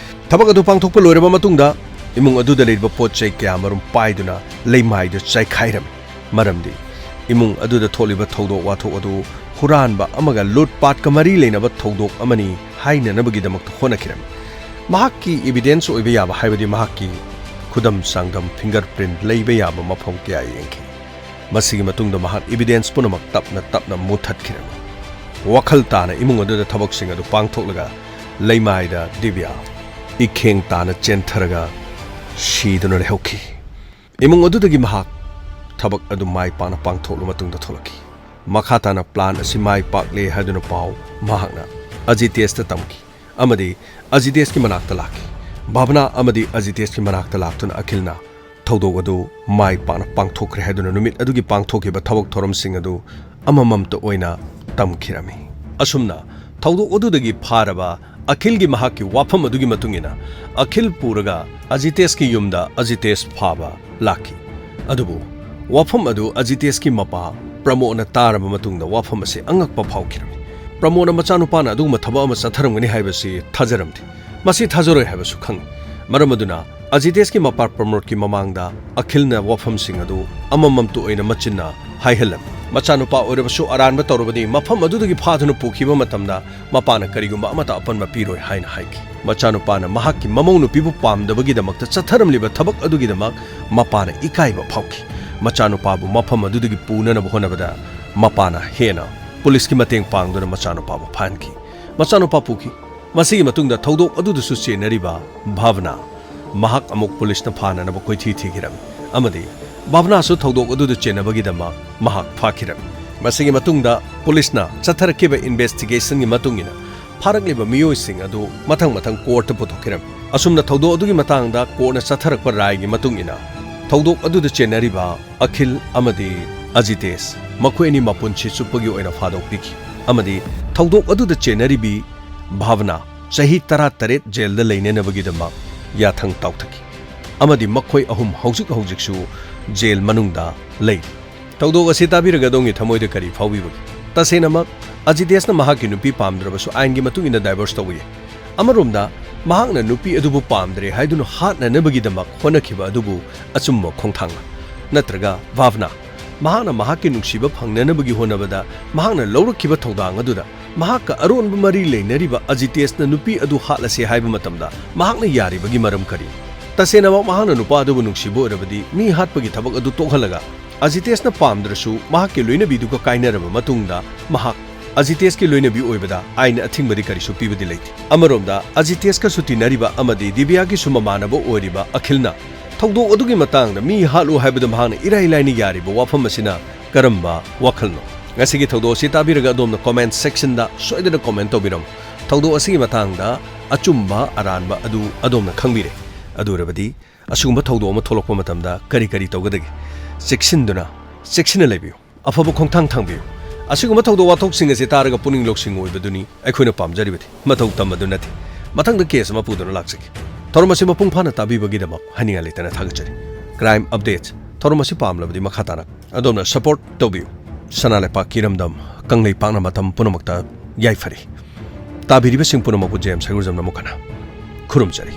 ꯊꯕꯛ ꯑꯗꯨ ꯄꯥꯡꯊꯣꯛꯄ ꯂꯣꯏꯔꯕ ꯃꯇꯨꯡꯗ ꯏꯃꯨꯡ ꯑꯗꯨꯗ ꯂꯩꯔꯤꯕ ꯄꯣꯠ ꯆꯩ ꯀꯌꯥꯃꯔꯨꯝ ꯄꯥꯏꯗꯨꯅ ꯂꯩꯃꯥꯏꯗ ꯆꯥꯏꯈꯥꯏꯔꯝꯃꯤ꯫ ꯃꯔꯝꯗꯤ ꯏꯃꯨꯡ ꯑꯗꯨꯗ ꯊꯣꯛꯂꯤꯕ ꯊꯧꯗꯣꯛ ꯋꯥꯊꯣꯛ ꯑꯗꯨ ꯍꯨꯔꯥꯟꯕ ꯑꯃꯒ ꯂꯨꯠꯄꯥꯠꯀ ꯃꯔꯤ ꯂꯩꯅꯕ ꯊꯧꯗꯣꯛ ꯑꯃꯅꯤ ꯍꯥꯏꯅꯅꯕꯒꯤꯗꯃꯛꯇ ꯍꯣꯠꯅꯈꯤꯔꯝꯃꯤ꯫ ꯃꯍꯥꯛꯀꯤ evidence ꯑꯣꯏꯕ ꯌꯥꯕ, ꯍꯥꯏꯕꯗꯤ ꯃꯍꯥꯛꯀꯤ ꯈꯨꯗꯝ ꯆꯥꯡꯗꯝ, fingerprint ꯂꯩꯕ ꯌꯥꯕ ꯃꯐꯝ ꯀꯌꯥ ꯌꯦꯡꯈꯤ꯫ ꯃꯁꯤꯒꯤ ꯃꯇꯨꯡꯗ ꯃꯍꯥꯛ evidence ꯄꯨꯝꯅꯃꯛ ꯇꯞꯅ ꯇꯞꯅ ꯃꯨꯠꯊꯠꯈꯤꯔꯝꯃꯤ꯫ ꯋꯥꯈꯜ ꯇꯥꯅ ꯏꯃꯨꯡ ꯑꯗꯨꯗ ꯊꯕꯛꯁꯤꯡ ꯑꯗꯨ ꯄꯥꯡꯊꯣꯛꯂꯒ ꯂꯩꯃꯥꯏꯗ ꯗꯤꯕ꯭ꯌꯥ ꯏꯈꯦꯡ ꯇꯥꯅ ꯆꯦꯟꯊꯔꯒ ꯁꯤꯗꯨꯅ ꯂꯩꯍꯧꯈꯤ꯫ ꯏꯃꯨꯡ ꯑꯗꯨꯗꯒꯤ ꯃꯍꯥꯛ ꯊꯕꯛ ꯑꯗꯨ ꯃꯥꯏ ꯄꯥꯛꯅ ꯄꯥꯡꯊꯣꯛꯂꯕ ꯃꯇꯨꯡꯗ ꯊꯣꯛꯂꯛꯈꯤ꯫ ꯃꯈꯥ ꯇꯥꯅ plan ꯑꯁꯤ ꯃꯥꯏ ꯄꯥꯛꯂꯦ ꯍꯥꯏꯗꯨꯅ ꯄꯥꯎ ꯃꯍꯥꯛꯅ ꯑꯖꯤꯇꯦꯁꯇ ꯇꯝꯈꯤ ꯑꯃꯗꯤ ꯑꯖꯤꯇꯦꯁꯀꯤ ꯃꯅꯥꯛꯇ ꯂꯥꯛꯈꯤ꯫ ꯚꯥꯕꯅꯥ ꯑꯃꯗꯤ ꯑꯖꯤꯇꯦꯁꯀꯤ ꯃꯅꯥꯛꯇ ꯂꯥꯛꯇꯨꯅ ꯑꯈꯤꯜꯅ ꯊꯧꯗꯣꯛ ꯑꯗꯨ ꯃꯥꯏ ꯄꯥꯛꯅ ꯄꯥꯡꯊꯣꯛꯈ꯭ꯔꯦ ꯍꯥꯏꯗꯨꯅ ꯅꯨꯃꯤꯠ ꯑꯗꯨꯒꯤ ꯄꯥꯡꯊꯣꯛꯈꯤꯕ ꯊꯕꯛ ꯊꯧꯔꯝꯁꯤꯡ ꯑꯗꯨ ꯑꯃꯃꯝꯇ ꯑꯣꯏꯅ ꯇꯝꯈꯤꯔꯝꯃꯤ꯫ ꯑꯁꯨꯝꯅ ꯊꯧꯗꯣꯛ ꯑꯗꯨꯗꯒꯤ ꯐꯥꯔꯕ ꯑꯈꯤꯜꯒꯤ ꯃꯍꯥꯛꯀꯤ ꯋꯥꯐꯝ ꯑꯗꯨꯒꯤ ꯃꯇꯨꯡ ꯏꯟꯅ ꯑꯈꯤꯜ ꯄꯨꯔꯒ ꯑꯖꯤꯇꯦꯁꯀꯤ ꯌꯨꯝꯗ ꯑꯖꯤꯇꯦꯁ ꯐꯥꯕ ꯂꯥꯛꯈꯤ꯫ ꯑꯗꯨꯕꯨ ꯋꯥꯐꯝ ꯑꯗꯨ ꯑꯖꯤꯇꯦꯁꯀꯤ ꯃꯄꯥ ꯄ꯭ꯔꯃꯣꯗꯅ ꯇꯥꯔꯕ ꯃꯇꯨꯡꯗ ꯋꯥꯐꯝ ꯑꯁꯤ ꯑꯉꯛꯄ ꯐꯥꯎꯈꯤꯔꯝꯃꯤ꯫ ꯄ꯭ꯔꯃꯣꯗꯅ ꯃꯆꯥꯅꯨꯄꯥꯅ ꯑꯗꯨꯒꯨꯝꯕ ꯊꯕꯛ ꯑꯃ ꯆꯠꯊꯔꯝꯒꯅꯤ ꯍꯥꯏꯕꯁꯤ ꯊꯥꯖꯔꯝꯗꯦ꯫ ꯃꯁꯤ ꯊꯥꯖꯔꯣꯏ ꯍꯥꯏꯕꯁꯨ ꯈꯪꯏ꯫ ꯃꯔꯝ ꯑꯗꯨꯅ ꯑꯖꯤꯇꯦꯁꯀꯤ ꯃꯄꯥ ꯄ꯭ꯔꯃꯣꯗꯀꯤ ꯃꯃꯥꯡꯗ ꯑꯈꯤꯜꯅ ꯋꯥꯐꯝꯁꯤꯡ ꯑꯗꯨ ꯑꯃꯃꯝꯇ ꯑꯣꯏꯅ ꯃꯆꯤꯟꯅ ꯍꯥꯏꯍꯜꯂꯝꯃꯤ꯫ ꯃꯆꯥꯅꯨꯄꯥ ꯑꯣꯏꯔꯕꯁꯨ ꯑꯔꯥꯟꯕ ꯇꯧꯔꯕꯗꯤ ꯃꯐꯝ ꯑꯗꯨꯗꯒꯤ ꯐꯥꯗꯨꯅ ꯄꯨꯈꯤꯕ ꯃꯇꯝꯗ ꯃꯄꯥꯅ ꯀꯔꯤꯒꯨꯝꯕ ꯑꯃꯠꯇ ꯑꯄꯟꯕ ꯄꯤꯔꯣꯏ ꯍꯥꯏꯅ ꯍꯥꯏꯈꯤ꯫ ꯃꯆꯥꯅꯨꯄꯥꯅ ꯃꯍꯥꯛꯀꯤ ꯃꯃꯧ ꯅꯨꯄꯤꯕꯨ ꯄꯥꯝꯗꯕꯒꯤꯗꯃꯛꯇ ꯆꯠꯊꯔꯝꯂꯤꯕ ꯊꯕꯛ ꯑꯗꯨꯒꯤꯗꯃꯛ ꯃꯄꯥꯅ ꯏꯀꯥꯏꯕ ꯐꯥꯎꯈꯤ꯫ ꯃꯆꯥꯅꯨꯄꯥꯕꯨ ꯃꯐꯝ ꯑꯗꯨꯗꯒꯤ ꯄꯨꯅꯅꯕ ꯍꯣꯠꯅꯕꯗ ꯃꯄꯥꯅ ꯍꯦꯟꯅ ꯄꯨꯂꯤꯁꯀꯤ ꯃꯇꯦꯡ ꯄꯥꯡꯗꯨꯅ ꯃꯆꯥꯅꯨꯄꯥꯕꯨ ꯐꯥꯍꯟꯈꯤ꯫ ꯃꯆꯥꯅꯨꯄꯥ ꯄꯨꯈꯤ꯫ ꯃꯁꯤꯒꯤ ꯃꯇꯨꯡꯗ ꯊꯧꯗꯣꯛ ꯑꯗꯨꯗꯁꯨ ꯆꯦꯟꯅꯔꯤꯕ ꯚꯥꯕꯅꯥ ꯃꯍꯥꯛ ꯑꯃꯨꯛ ꯄꯨꯂꯤꯁꯅ ꯐꯥꯅꯅꯕ ꯀꯣꯏꯊꯤ ꯊꯤꯈꯤꯔꯝꯃꯤ ꯑꯃꯗꯤ ꯚꯥꯕꯅꯥꯁꯨ ꯊꯧꯗꯣꯛ ꯑꯗꯨꯗ ꯆꯦꯟꯅꯕꯒꯤꯗꯃꯛ ꯃꯍꯥꯛ ꯐꯥꯈꯤꯔꯝꯃꯤ꯫ ꯃꯁꯤꯒꯤ ꯃꯇꯨꯡꯗ ꯄꯨꯂꯤꯁꯅ ꯆꯠꯊꯔꯛꯈꯤꯕ investigationꯒꯤ ꯃꯇꯨꯡ ꯏꯟꯅ ꯐꯥꯔꯛꯂꯤꯕ ꯃꯤꯑꯣꯏꯁꯤꯡ ꯑꯗꯨ ꯃꯊꯪ ꯃꯊꯪ courtꯇ ꯄꯨꯊꯣꯛꯈꯤꯔꯝꯃꯤ꯫ ꯑꯁꯨꯝꯅ ꯊꯧꯗꯣꯛ ꯑꯗꯨꯒꯤ ꯃꯇꯥꯡꯗ courtꯅ ꯆꯠꯊꯔꯛꯄ ꯔꯥꯏꯒꯤ ꯃꯇꯨꯡ ꯏꯟꯅ ꯊꯧꯗꯣꯛ ꯑꯗꯨꯗ ꯆꯦꯟꯅꯔꯤꯕ ꯑꯈꯤꯜ ꯑꯃꯗꯤ ꯑꯖꯤꯇꯦꯁ ꯃꯈꯣꯏ ꯑꯅꯤ ꯃꯄꯨꯟꯁꯤ ꯆꯨꯞꯄꯒꯤ ꯑꯣꯏꯅ ꯐꯥꯗꯣꯛꯄꯤꯈꯤ ꯑꯃꯗꯤ ꯊꯧꯗꯣꯛ ꯑꯗꯨꯗ ꯆꯦꯟꯅꯔꯤꯕꯤ ꯚꯥꯕꯅꯥ ꯆꯍꯤ ꯇꯔꯥꯇꯔꯦꯠ ꯖꯦꯜꯗ ꯂꯩꯅꯅꯕꯒꯤꯗꯃꯛ ꯌꯥꯊꯪ ꯇꯥꯎꯊꯈꯤ ꯑꯃꯗꯤ ꯃꯈꯣꯏ ꯑꯍꯨꯝ ꯍꯧꯖꯤꯛ ꯍꯧꯖꯤꯛꯁꯨ ꯖꯦꯜ ꯃꯅꯨꯡꯗ ꯂꯩꯔꯤ꯫ ꯊꯧꯗꯣꯛ ꯑꯁꯤ ꯇꯥꯕꯤꯔꯒ ꯑꯗꯣꯝꯒꯤ ꯊꯃꯣꯏꯗ ꯀꯔꯤ ꯐꯥꯎꯕꯤꯕꯒꯦ? ꯇꯁꯦꯡꯅꯃꯛ, ꯑꯖꯤꯇꯦꯁꯅ ꯃꯍꯥꯛꯀꯤ ꯅꯨꯄꯤ ꯄꯥꯝꯗ꯭ꯔꯕꯁꯨ ꯑꯥꯏꯟꯒꯤ ꯃꯇꯨꯡ ꯏꯟꯅ divorce ꯇꯧꯕ ꯌꯥꯏ꯫ ꯑꯃꯔꯣꯝꯗ, ꯃꯍꯥꯛꯅ ꯅꯨꯄꯤ ꯑꯗꯨꯕꯨ ꯄꯥꯝꯗ꯭ꯔꯦ ꯍꯥꯏꯗꯨꯅ ꯍꯥꯠꯅꯅꯕꯒꯤꯗꯃꯛ ꯍꯣꯠꯅꯈꯤꯕ ꯑꯗꯨꯕꯨ ꯑꯆꯨꯝꯕ ꯈꯣꯡꯊꯥꯡꯂ? ꯅꯠꯇ꯭ꯔꯒ ꯚꯥꯕꯅꯥ, ꯃꯍꯥꯛꯅ ꯃꯍꯥꯛꯀꯤ ꯅꯨꯡꯁꯤꯕ ꯐꯪꯅꯅꯕꯒꯤ ꯍꯣꯠꯅꯕꯗ ꯃꯍꯥꯛꯅ ꯂꯧꯔꯛꯈꯤꯕ ꯊꯧꯗꯥꯡ ꯑꯗꯨꯗ ꯃꯍꯥꯛꯀ ꯑꯔꯣꯟꯕ ꯃꯔꯤ ꯂꯩꯅꯔꯤꯕ ꯑꯖꯤꯇꯦꯁꯅ ꯅꯨꯄꯤ ꯑꯗꯨ ꯍꯥꯠꯂꯁꯦ ꯍꯥꯏꯕ ꯃꯇꯝꯗ ꯃꯍꯥꯛꯅ ꯌꯥꯔꯤꯕꯒꯤ ꯃꯔꯝ ꯀꯔꯤꯅꯣ? ꯇꯁꯦꯡꯅꯃꯛ ꯃꯍꯥꯛꯅ ꯅꯨꯄꯥ ꯑꯗꯨꯕꯨ ꯅꯨꯡꯁꯤꯕ ꯑꯣꯏꯔꯕꯗꯤ ꯃꯤ ꯍꯥꯠꯄꯒꯤ ꯊꯕꯛ ꯑꯗꯨ ꯇꯣꯛꯍꯜꯂꯒ ꯑꯖꯤꯇꯦꯁꯅ ꯄꯥꯝꯗ꯭ꯔꯁꯨ ꯃꯍꯥꯛꯀꯤ ꯂꯣꯏꯅꯕꯤꯗꯨꯒ ꯀꯥꯏꯅꯔꯕ ꯃꯇꯨꯡꯗ ꯃꯍꯥꯛ ꯑꯖꯤꯇꯦꯁꯀꯤ ꯂꯣꯏꯅꯕꯤ ꯑꯣꯏꯕꯗ ꯑꯥꯏꯟꯅ ꯑꯊꯤꯡꯕꯗꯤ ꯀꯔꯤꯁꯨ ꯄꯤꯕꯗꯤ ꯂꯩꯇꯦ꯫ ꯑꯃꯔꯣꯝꯗ ꯑꯖꯤꯇꯦꯁꯀꯁꯨ ꯇꯤꯟꯅꯔꯤꯕ ꯑꯃꯗꯤ ꯗꯤꯕꯤꯌꯥꯒꯤꯁꯨ ꯃꯃꯥꯟꯅꯕ ꯑꯣꯏꯔꯤꯕ ꯑꯈꯤꯜꯅ ꯊꯧꯗꯣꯛ ꯑꯗꯨꯒꯤ ꯃꯇꯥꯡꯗ ꯃꯤ ꯍꯥꯠꯂꯨ ꯍꯥꯏꯕꯗꯨ ꯃꯍꯥꯛꯅ ꯏꯔꯥꯏ ꯂꯥꯏꯅ ꯌꯥꯔꯤꯕ ꯋꯥꯐꯝ ꯑꯁꯤꯅ ꯀꯔꯝꯕ ꯋꯥꯈꯜꯅꯣ? ꯉꯁꯤꯒꯤ ꯊꯧꯗꯣꯛ ꯑꯁꯤ ꯇꯥꯕꯤꯔꯒ ꯑꯗꯣꯝꯅ comment sectionꯗ ꯁꯣꯏꯗꯅ comment ꯇꯧꯕꯤꯔꯝꯃꯨ꯫ ꯊꯧꯗꯣꯛ ꯑꯁꯤꯒꯤ ꯃꯇꯥꯡꯗ ꯑꯆꯨꯝꯕ ꯑꯔꯥꯟꯕ ꯑꯗꯨ ꯑꯗꯣꯝꯅ ꯈꯪꯕꯤꯔꯦ꯫ ꯑꯗꯨ ꯑꯣꯏꯔꯕꯗꯤ ꯑꯁꯤꯒꯨꯝꯕ ꯊꯧꯗꯣꯛ ꯑꯃ ꯊꯣꯛꯂꯛꯄ ꯃꯇꯝꯗ ꯀꯔꯤ ꯀꯔꯤ ꯇꯧꯒꯗꯒꯦ? ꯆꯦꯛꯁꯤꯟꯗꯨꯅ ꯆꯦꯛꯁꯤꯟꯅ ꯂꯩꯕꯤꯌꯨ꯫ ꯑꯐꯕ ꯈꯣꯡꯊꯥꯡ ꯊꯥꯡꯕꯤꯌꯨ꯫ ꯑꯁꯤꯒꯨꯝꯕ ꯊꯧꯗꯣꯛ ꯋꯥꯊꯣꯛꯁꯤꯡ ꯑꯁꯤ ꯇꯥꯔꯒ ꯄꯨꯛꯅꯤꯡ ꯂꯧꯁꯤꯡ ꯑꯣꯏꯕꯗꯨꯅꯤ ꯑꯩꯈꯣꯏꯅ ꯄꯥꯝꯖꯔꯤꯕꯗꯤ, ꯃꯇꯧ ꯇꯝꯕꯗꯨ ꯅꯠꯇꯦ꯫ ꯃꯊꯪꯗ case ꯑꯃ ꯄꯨꯗꯨꯅ ꯂꯥꯛꯆꯒꯦ꯫ ꯊꯧꯔꯝ ꯑꯁꯤ ꯃꯄꯨꯡ ꯐꯥꯅ ꯇꯥꯕꯤꯕꯒꯤꯗꯃꯛ ꯍꯥꯏꯅꯤꯡꯉꯥꯏ ꯂꯩꯇꯅ ꯊꯥꯒꯠꯆꯔꯤ꯫ Crime Updates ꯊꯧꯔꯝ ꯑꯁꯤ ꯄꯥꯝꯂꯕꯗꯤ ꯃꯈꯥ ꯇꯥꯅ ꯑꯗꯣꯝꯅ support ꯇꯧꯕꯤꯌꯨ꯫ ꯁꯅꯥ ꯂꯩꯄꯥꯛꯀꯤ ꯏꯔꯝꯗꯝ ꯀꯪꯂꯩꯄꯥꯛꯅ ꯃꯇꯝ ꯄꯨꯝꯅꯃꯛꯇ ꯌꯥꯏꯐꯔꯤ꯫ ꯇꯥꯕꯤꯔꯤꯕꯁꯤꯡ ꯄꯨꯝꯅꯃꯛꯄꯨ ꯖꯦꯝꯁ ꯍꯩꯒ꯭ꯔꯨꯖꯝꯅ ꯑꯃꯨꯛ ꯍꯟꯅ ꯈꯨꯔꯨꯝꯖꯔꯤ꯫